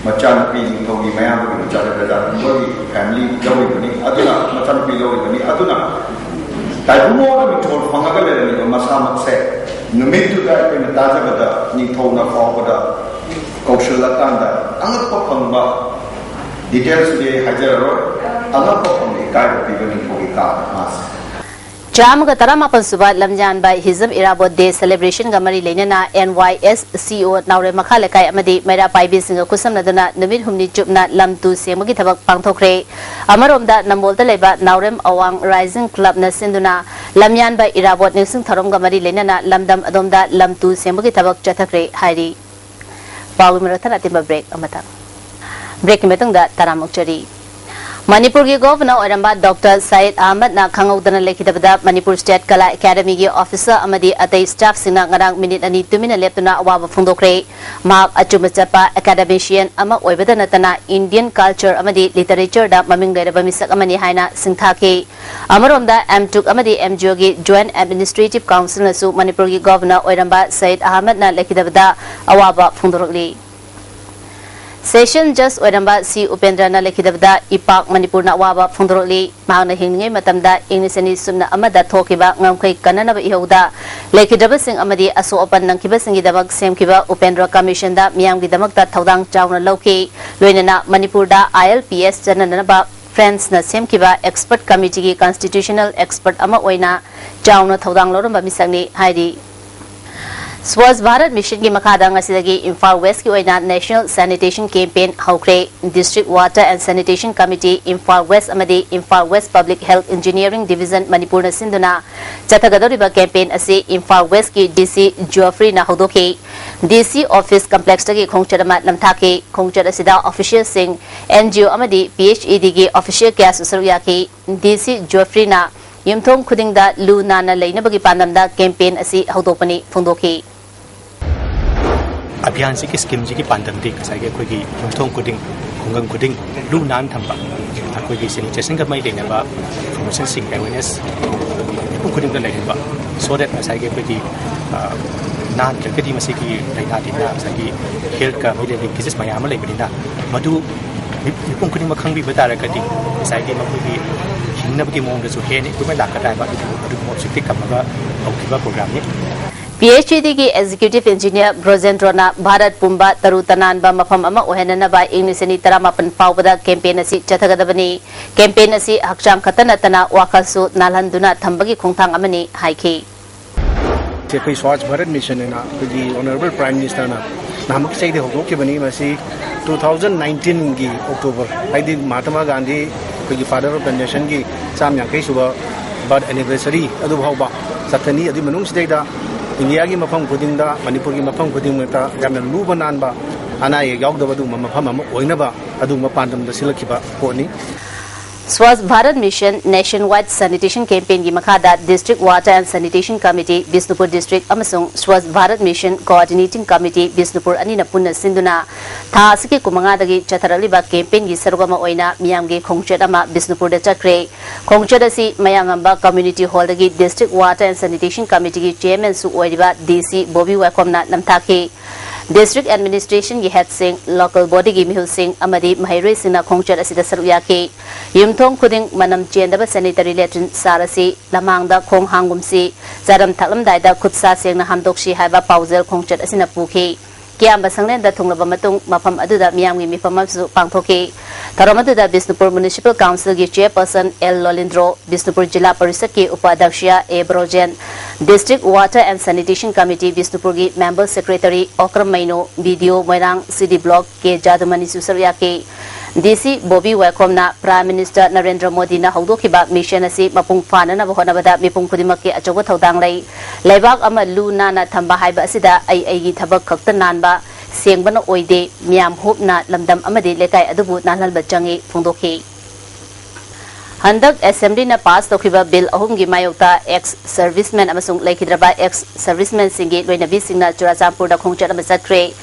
ꯃꯆꯥꯅꯨꯄꯤ, ꯅꯤꯡꯊꯧꯒꯤ ꯃꯌꯥꯝꯕꯒꯤ ꯃꯆꯥꯅꯨꯄꯤ ꯔꯥꯖꯥ ꯀꯨꯝꯕꯒꯤ ꯐꯦꯃꯤꯂꯤ ꯂꯧꯔꯤꯕꯅꯤ꯫ ꯑꯗꯨꯅ ꯃꯆꯥꯅꯨꯄꯤ ꯂꯧꯔꯤꯕꯅꯤ꯫ ꯑꯗꯨꯅ ꯇꯥꯏꯕꯨꯡꯉꯣꯅ ꯃꯤꯡꯊꯣꯜ ꯐꯪꯉꯒ ꯂꯩꯔꯝꯃꯤꯕ ꯃꯁꯥꯃꯛꯁꯦ ꯅꯨꯃꯤꯠꯇꯨꯗ ꯑꯩꯈꯣꯏꯅ ꯇꯥꯖꯕꯗ ꯅꯤꯡꯊꯧꯅ ꯐꯥꯎꯕꯗ ꯀꯧꯁꯤꯜꯂꯀꯥꯟꯗ ꯑꯉꯛꯄ ꯐꯪꯕ ꯗꯤꯇꯦꯜꯁꯇꯨꯗꯤ ꯑꯩ ꯍꯥꯏꯖꯔꯔꯣꯏ꯫ ꯑꯉꯛꯄ ꯐꯪꯕ ꯏꯀꯥꯏꯕ ꯄꯤꯕ ꯅꯤꯡꯊꯧꯒꯤ ꯀꯥꯗ ꯃꯥꯁꯦ꯫ ꯆꯥꯝꯃꯒ ꯇꯔꯥꯃꯥꯄꯟ ꯁꯨꯕ ꯂꯝꯌꯥꯟꯕ ꯍꯤꯖꯝ ꯏꯔꯥꯕꯣꯠ ꯗꯦ ꯁꯦꯂꯦꯕ꯭ꯔꯦꯁꯟꯒ ꯃꯔꯤ ꯂꯩꯅꯅ ꯑꯦꯟ ꯋꯥꯏ ꯑꯦꯁ ꯁꯤ ꯑꯣ ꯅꯥꯎꯔꯦꯝ ꯃꯈꯥ ꯂꯩꯀꯥꯏ ꯑꯃꯗꯤ ꯃꯩꯔꯥ ꯄꯥꯏꯕꯤꯁꯤꯡꯒ ꯈꯨꯠꯁꯝꯅꯗꯨꯅ ꯅꯨꯃꯤꯠ ꯍꯨꯝꯅꯤ ꯆꯨꯞꯅ ꯂꯝ ꯇꯨ ꯁꯦꯡꯕꯒꯤ ꯊꯕꯛ ꯄꯥꯡꯊꯣꯛꯈ꯭ꯔꯦ꯫ ꯑꯃꯔꯣꯝꯗ ꯅꯝꯕꯣꯜꯗ ꯂꯩꯕ ꯅꯥꯎꯔꯦꯝ ꯑꯋꯥꯡ ꯔꯥꯏꯖꯤꯡ ꯀ꯭ꯂꯕꯅ ꯁꯤꯟꯗꯨꯅ ꯂꯝꯌꯥꯟꯕ ꯏꯔꯥꯕꯣꯠ ꯅꯤꯡꯁꯤꯡ ꯊꯧꯔꯝꯒ ꯃꯔꯤ ꯂꯩꯅꯅ ꯂꯝꯗꯝ ꯑꯗꯣꯝꯗ ꯂꯝ ꯇꯨ ꯁꯦꯡꯕꯒꯤ ꯊꯕꯛ ꯆꯠꯊꯈ꯭ꯔꯦ ꯍꯥꯏꯔꯤ꯫ ꯄꯥꯎꯒꯤ ꯃꯔꯛ ꯊꯠꯅ ꯑꯇꯦꯟꯕ ꯕ꯭ꯔꯦꯛ ꯑꯃꯇꯪ꯫ ꯕ꯭ꯔꯦꯛꯀꯤ ꯃꯇꯨꯡꯗ ꯇꯔꯥꯝꯅ ꯑꯣꯛꯆꯔꯤ꯫ ꯃꯅꯤꯄꯨꯔꯒꯤ ꯒꯣꯚꯔꯅꯔ ꯑꯣꯏꯔꯝꯕ ꯗꯣꯛꯇꯔ ꯁꯌꯤꯗ ꯑꯍꯃꯗꯅ ꯈꯪꯍꯧꯗꯅ ꯂꯩꯈꯤꯗꯕꯗ ꯃꯅꯤꯄꯨꯔ ꯁ꯭ꯇꯦꯠ ꯀꯂꯥ ꯑꯦꯀꯥꯗꯃꯤꯒꯤ ꯑꯣꯐꯤꯁꯔ ꯑꯃꯗꯤ ꯑꯇꯩ ꯁ꯭ꯇꯥꯐꯁꯤꯡꯅ ꯉꯔꯥꯡ ꯃꯤꯅꯤꯠ ꯑꯅꯤ ꯇꯨꯃꯤꯟꯅ ꯂꯦꯞꯇꯨꯅ ꯑꯋꯥꯕ ꯐꯣꯡꯗꯣꯛꯈ꯭ꯔꯦ꯫ ꯃꯍꯥꯛ ꯑꯆꯨꯝꯕ ꯆꯠꯄ ꯑꯦꯀꯥꯗꯃꯤꯁꯤꯌꯟ ꯑꯃ ꯑꯣꯏꯕꯗ ꯅꯠꯇꯅ ꯏꯟꯗꯤꯌꯟ ꯀꯜꯆꯔ ꯑꯃꯗꯤ ꯂꯤꯇꯔꯦꯆꯔꯗ ꯃꯃꯤꯡ ꯂꯩꯔꯕ ꯃꯤꯁꯛ ꯑꯃꯅꯤ ꯍꯥꯏꯅ ꯁꯤꯡꯊꯥꯈꯤ꯫ ꯑꯃꯔꯣꯝꯗ ꯑꯦꯝꯇꯨꯛ ꯑꯃꯗꯤ ꯑꯦꯝꯖꯤꯑꯣꯒꯤ ꯖꯣꯏꯟꯠ ꯑꯦꯗꯃꯤꯅꯤꯁꯇ꯭ꯔꯦꯇꯤꯚ ꯀꯥꯎꯟꯁꯤꯜꯅꯁꯨ ꯃꯅꯤꯄꯨꯔꯒꯤ ꯒꯣꯚꯔꯅꯔ ꯑꯣꯏꯔꯝꯕ ꯁꯌꯤꯗ ꯑꯍꯃꯗꯅ ꯂꯩꯈꯤꯗꯕꯗ ꯑꯋꯥꯕ ꯐꯣꯡꯗꯣꯔꯛꯂꯤ꯫ Session Judge ꯑꯣꯏꯔꯝꯕ ꯁꯤ ꯎꯄꯦꯟꯗ꯭ꯔꯅ ꯂꯩꯈꯤꯗꯕꯗ ꯏꯄꯥꯛ ꯃꯅꯤꯄꯨꯔꯅ ꯑꯋꯥꯕ ꯐꯣꯡꯗꯣꯔꯛꯂꯤ꯫ ꯃꯍꯥꯛꯅ ꯍꯤꯡꯂꯤꯉꯩ ꯃꯇꯝꯗ ꯏꯪ ꯂꯤꯁꯤꯡ ꯑꯅꯤ ꯁꯨꯞꯅ ꯑꯃꯗ ꯊꯣꯛꯈꯤꯕ ꯉꯝꯈꯩ ꯀꯟꯅꯅꯕ ꯏꯍꯧꯗ ꯂꯩꯈꯤꯗ꯭ꯔꯕꯁꯤꯡ ꯑꯃꯗꯤ ꯑꯁꯣꯛ ꯑꯄꯟ ꯅꯪꯈꯤꯕꯁꯤꯡꯒꯤꯗꯃꯛ ꯁꯦꯝꯈꯤꯕ ꯎꯄꯦꯟꯗ꯭ꯔ ꯀꯃꯤꯁꯟꯗ ꯃꯤꯌꯥꯝꯒꯤꯗꯃꯛꯇ ꯊꯧꯗꯥꯡ ꯆꯥꯎꯅ ꯂꯧꯈꯤ꯫ ꯂꯣꯏꯅꯅ ꯃꯅꯤꯄꯨꯔꯗ ILPS ꯆꯠꯅꯅꯕ ꯐ꯭ꯔꯦꯟꯁꯅ ꯁꯦꯝꯈꯤꯕ ꯑꯦꯛꯁꯄꯔꯠ ꯀꯃꯤꯇꯤꯒꯤ ꯀꯟꯁꯇꯤꯇ꯭ꯌꯨꯁꯅꯦꯜ ꯑꯦꯛꯁꯄꯔꯠ ꯑꯃ ꯑꯣꯏꯅ ꯆꯥꯎꯅ ꯊꯧꯗꯥꯡ ꯂꯧꯔꯝꯕ ꯃꯤꯁꯛꯅꯤ ꯍꯥꯏꯔꯤ꯫ ꯁ꯭ꯋꯥꯁ ꯚꯥꯔꯠ ꯃꯤꯁꯟꯒꯤ ꯃꯈꯥꯗ ꯉꯁꯤꯗꯒꯤ ꯏꯝꯐꯥꯜ ꯋꯦꯁꯀꯤ ꯑꯣꯏꯅ ꯅꯦꯁꯅꯦꯜ ꯁꯦꯅꯤꯇꯦꯁꯟ ꯀꯦꯝꯄꯦꯟ ꯍꯧꯈ꯭ꯔꯦ꯫ District Water and Sanitation Committee, Imphal west ꯑꯃꯗꯤ Imphal west Public Health Engineering Division ꯃꯅꯤꯄꯨꯔꯅ ꯁꯤꯟꯗꯨꯅ ꯆꯠꯊꯒꯗꯧꯔꯤꯕ ꯀꯦꯝꯄꯦꯟ ꯑꯁꯤ ꯏꯝꯐꯥꯜ ꯋꯦꯁꯀꯤ DC ꯖꯣꯐ꯭ꯔꯤꯅ ꯍꯧꯗꯣꯛꯈꯤ꯫ DC office complexꯇꯒꯤ ꯈꯣꯡꯆꯠ ꯑꯃ ꯅꯝꯊꯥꯈꯤ꯫ ꯈꯣꯡꯆꯠ ꯑꯁꯤꯗ officialꯁꯤꯡ, NGO ꯑꯃꯗꯤ PHEDꯒꯤ official ꯀꯌꯥꯁꯨ ꯁꯔꯨꯛ ꯌꯥꯈꯤ꯫ DC ꯖꯣꯐ꯭ꯔꯤꯅ ꯌꯨꯝꯊꯣꯡ ꯈꯨꯗꯤꯡꯗ ꯂꯨ ꯅꯥꯟꯅ ꯂꯩꯅꯕꯒꯤ ꯄꯥꯟꯗꯝꯗ ꯀꯦꯝꯄꯦꯟ ꯑꯁꯤ ꯍꯧꯗꯣꯛꯄꯅꯤ ꯐꯣꯡꯗꯣꯛꯈꯤ꯫ ꯑꯚꯤꯌꯥꯟꯁꯤꯒꯤ ꯁ꯭ꯀꯤꯝꯁꯤꯒꯤ ꯄꯥꯟꯗꯝꯗꯤ ꯉꯁꯥꯏꯒꯤ ꯑꯩꯈꯣꯏꯒꯤ ꯌꯨꯝꯊꯣꯡ ꯈꯨꯗꯤꯡ, ꯈꯨꯡꯒꯪ ꯈꯨꯗꯤꯡ ꯂꯨ ꯅꯥꯟ ꯊꯝꯕ, ꯑꯩꯈꯣꯏꯒꯤ ꯁꯦꯅꯤꯇꯦꯁꯟꯒ ꯃꯔꯤ ꯂꯩꯅꯕ ꯏꯟꯐꯣꯔꯃꯦꯁꯟꯁꯤꯡ, ꯑꯦꯋꯦꯔꯅꯦꯁ ꯃꯤꯄꯨꯝ ꯈꯨꯗꯤꯡꯗ ꯂꯩꯍꯟꯕ, so that ꯉꯁꯥꯏꯒꯤ ꯑꯩꯈꯣꯏꯒꯤ ꯅꯥꯟꯗ꯭ꯔꯒꯗꯤ ꯃꯁꯤꯒꯤ ꯂꯥꯏꯅꯥ ꯇꯤꯟꯅꯥ, ꯉꯁꯥꯏꯒꯤ ꯍꯦꯜꯠꯀ ꯃꯔꯤ ꯂꯩꯅꯕ ꯗꯤꯖꯤꯁ ꯃꯌꯥꯝ ꯑꯃ ꯂꯩꯕꯅꯤꯅ, ꯃꯗꯨ ꯃꯤꯄꯨꯝ ꯈꯨꯗꯤꯡꯃꯛ ꯈꯪꯕꯤꯕ ꯇꯥꯔꯒꯗꯤ ꯉꯁꯥꯏꯒꯤ ꯃꯈꯣꯏꯒꯤ ꯍꯤꯡꯅꯕꯒꯤ ꯃꯑꯣꯡꯗꯁꯨ ꯍꯦꯟꯅ ꯏꯝꯄ꯭ꯔꯨꯚꯃꯦꯟ ꯂꯥꯛꯀꯗ꯭ꯔꯥ ꯍꯥꯏꯕ ꯑꯗꯨꯒꯨꯝꯕ ꯑꯣꯞꯖꯦꯛꯇꯤꯚ ꯊꯝꯃꯒ ꯍꯧꯈꯤꯕ ꯄ꯭ꯔꯣꯒ꯭ꯔꯥꯝꯅꯤ꯫ PHEDꯒꯤ Executive Engineer ꯕ꯭ꯔꯣꯖꯦꯟꯗ꯭ꯔꯣꯅ ꯚꯥꯔꯠ ꯄꯨꯝꯕ ꯇꯔꯨ ꯇꯅꯥꯟꯕ ꯃꯐꯝ ꯑꯃ ꯑꯣꯏꯍꯟꯅꯅꯕ ꯏꯪ ꯂꯤꯁꯤꯡ ꯑꯅꯤ ꯇꯔꯥꯃꯥꯄꯟ ꯐꯥꯎꯕꯗ ꯀꯦꯝꯄꯦꯟ ꯑꯁꯤ ꯆꯠꯊꯒꯗꯕꯅꯤ꯫ ꯀꯦꯝꯄꯦꯟ ꯑꯁꯤ ꯍꯛꯆꯥꯡ ꯈꯛꯇ ꯅꯠꯇꯅ ꯋꯥꯈꯜꯁꯨ ꯅꯥꯜꯍꯟꯗꯨꯅ ꯊꯝꯕꯒꯤ ꯈꯣꯡꯊꯥꯡ ꯑꯃꯅꯤ ꯍꯥꯏꯈꯤ꯫ ꯑꯩꯈꯣꯏ ꯁ꯭ꯋꯥꯁ ꯚꯥꯔꯠ ꯃꯤꯁꯟ ꯍꯥꯏꯅ ꯑꯩꯈꯣꯏꯒꯤ ꯑꯣꯅꯔꯦꯕꯜ ꯄ꯭ꯔꯥꯏꯝ ꯃꯤꯅꯤꯁꯇꯔꯅ ꯅꯍꯥꯟꯃꯨꯛꯀꯤ ꯆꯍꯤꯗ ꯍꯧꯗꯣꯛꯈꯤꯕꯅꯤ꯫ ꯃꯁꯤ ꯇꯨ ꯊꯥꯎꯖꯟ ꯅꯥꯏꯟꯇꯤꯟꯒꯤ ꯑꯣꯛꯇꯣꯕꯔ, ꯍꯥꯏꯗꯤ ꯃꯍꯥꯇꯃꯥ ꯒꯥꯟꯙꯤ ꯑꯩꯈꯣꯏꯒꯤ ꯐꯥꯗꯔ ꯑꯣꯐ ꯗ ꯅꯦꯁꯟꯒꯤ ꯆꯥꯝ ꯌꯥꯡꯈꯩ ꯁꯨꯕ ꯕꯥꯔꯠ ꯑꯦꯅꯤꯚꯔꯁꯔꯤ ꯑꯗꯨ ꯐꯥꯎꯕ ꯆꯠꯊꯅꯤ꯫ ꯑꯗꯨꯒꯤ ꯃꯅꯨꯡꯁꯤꯗꯩꯗ ꯏꯟꯗꯤꯌꯥꯒꯤ ꯃꯐꯝ ꯈꯨꯗꯤꯡꯗ, ꯃꯅꯤꯄꯨꯔꯒꯤ ꯃꯐꯝ ꯈꯨꯗꯤꯡꯃꯛꯇ ꯌꯥꯝꯅ ꯂꯨꯕ ꯅꯥꯟꯕ, ꯑꯅꯥ ꯑꯌꯦꯛ ꯌꯥꯎꯗꯕ ꯑꯗꯨꯒꯨꯝꯕ ꯃꯐꯝ ꯑꯃ ꯑꯣꯏꯅꯕ ꯑꯗꯨꯒꯨꯝꯕ ꯄꯥꯟꯗꯝꯗ ꯁꯤꯜꯂꯛꯈꯤꯕ ꯄꯣꯠꯅꯤ꯫ Swachh Bharat Mission Nationwide Sanitation Campaignꯒꯤ ꯃꯈꯥꯗ District Water and Sanitation Committee, Bishnupur District ꯑꯃꯁꯨꯡ Swachh Bharat Mission Coordinating Committee, Bishnupur ꯑꯅꯤꯅ ꯄꯨꯟꯅ ꯁꯤꯟꯗꯨꯅ ꯊꯥ ꯑꯁꯤꯒꯤ ꯀꯨꯟꯃꯉꯥꯗꯒꯤ ꯆꯠꯊꯔꯛꯂꯤꯕ ꯀꯦꯝꯄꯦꯟꯒꯤ ꯁꯔꯨꯛ ꯑꯃ ꯑꯣꯏꯅ ꯃꯤꯌꯥꯝꯒꯤ ꯈꯣꯡꯆꯠ ꯑꯃ ꯕꯤꯁꯅꯨꯄꯨꯔꯗ ꯆꯠꯈ꯭ꯔꯦ꯫ ꯈꯣꯡꯆꯠ ꯑꯁꯤ ꯃꯌꯥꯡꯉꯝꯕ Community Hallꯗꯒꯤ District Water and Sanitation Committeeꯒꯤ Chairmanꯁꯨ ꯑꯣꯏꯔꯤꯕ DC ꯕꯣꯕꯤ ꯋꯥꯏꯈꯣꯝꯅ ꯅꯝꯊꯥꯈꯤ꯫ District Administration ꯒꯤ head ꯁꯤꯡ, local body ꯒꯤ ꯃꯤꯍꯨꯠꯁꯤꯡ ꯑꯃꯗꯤ ꯃꯍꯩꯔꯣꯏꯁꯤꯡꯅ ꯈꯣꯡꯆꯠ ꯑꯁꯤꯗ ꯁꯔꯨꯛ ꯌꯥꯈꯤ꯫ ꯌꯨꯝꯊꯣꯡ ꯈꯨꯗꯤꯡ ꯃꯅꯝ ꯆꯦꯟꯗꯕ sanitary latrine ꯁꯥꯔꯁꯤ, ꯂꯃꯥꯡꯗ ꯈꯣꯡ ꯍꯥꯝꯒꯨꯝꯁꯤ, ꯆꯥꯔꯝ ꯊꯛꯂꯝꯗꯥꯏꯗ ꯈꯨꯠ ꯁꯥ ꯁꯦꯡꯅ ꯍꯥꯝꯗꯣꯛꯁꯤ ꯍꯥꯏꯕ ꯄꯥꯎꯖꯦꯜ ꯈꯣꯡꯆꯠ ꯑꯁꯤꯅ ꯄꯨꯈꯤ꯫ ꯀꯤꯌꯥꯝꯕ ꯁꯪꯂꯦꯟꯗ ꯊꯨꯡꯂꯕ ꯃꯇꯨꯡ ꯃꯐꯝ ꯑꯗꯨꯗ ꯃꯤꯌꯥꯝꯒꯤ ꯃꯤꯐꯝ ꯑꯃꯁꯨ ꯄꯥꯡꯊꯣꯛꯈꯤ꯫ ꯊꯧꯔꯝ ꯑꯗꯨꯗ ꯕꯤꯁꯅꯨꯄꯨꯔ Municipal Council ꯒꯤ chairperson ꯑꯦꯜ ꯂꯣꯂꯤꯟꯗ꯭ꯔꯣ, ꯕꯤꯁꯅꯨꯄꯨꯔ ꯖꯤꯂꯥ ꯄꯔꯤꯁꯠꯀꯤ ꯎꯄꯥꯙ꯭ꯌꯛꯁ A Brojen, District Water and Sanitation Committee ꯕꯤꯁꯅꯨꯄꯨꯔꯒꯤ member secretary Okram Meino, BDO Moirang city block K ꯖꯥꯗꯨꯃꯅꯤꯁꯨ ꯁꯔꯨꯛ ꯌꯥꯈꯤ꯫ DC Bobby ꯋꯦꯀꯣꯝꯅ Prime Minister Narendra ꯃꯣꯗꯤꯅ ꯍꯧꯗꯣꯛꯈꯤꯕ mission ꯑꯁꯤ ꯃꯄꯨꯡ ꯐꯥꯅꯅꯕ ꯍꯣꯠꯅꯕꯗ ꯃꯤꯄꯨꯝ ꯈꯨꯗꯤꯡꯃꯛꯀꯤ ꯑꯆꯧꯕ ꯊꯧꯗꯥꯡ ꯂꯩ꯫ ꯂꯩꯕꯥꯛ ꯑꯃ ꯂꯨ ꯅꯥꯟꯅ ꯊꯝꯕ ꯍꯥꯏꯕ ꯑꯁꯤꯗ ꯑꯩ ꯑꯩꯒꯤ ꯊꯕꯛ ꯈꯛꯇ ꯅꯥꯟꯕ, ꯁꯦꯡꯕꯅ ꯑꯣꯏꯗꯦ, ꯃꯤꯌꯥꯝ ꯍꯨꯞꯅ ꯂꯝꯗꯝ ꯑꯃꯗꯤ ꯂꯩꯀꯥꯏ ꯑꯗꯨꯕꯨ ꯅꯥꯜꯍꯟꯕ ꯆꯪꯏ ꯐꯣꯡꯗꯣꯛꯈꯤ꯫ ꯍꯟꯗꯛ Assembly ꯅ pass ꯇꯧꯈꯤꯕ bill ꯑꯍꯨꯝꯒꯤ ꯃꯥꯌꯣꯛꯇ ex serviceman ꯑꯃꯁꯨꯡ ꯂꯩꯈꯤꯗ꯭ꯔꯕ ex serviceman ꯁꯤꯡꯒꯤ ꯂꯣꯏꯅꯕꯤꯁꯤꯡꯅ ꯆꯨꯔꯥꯆꯥꯟꯄꯨꯔꯗ ꯈꯣꯡꯆꯠ ꯑꯃ ꯆꯠꯈ꯭ꯔꯦ꯫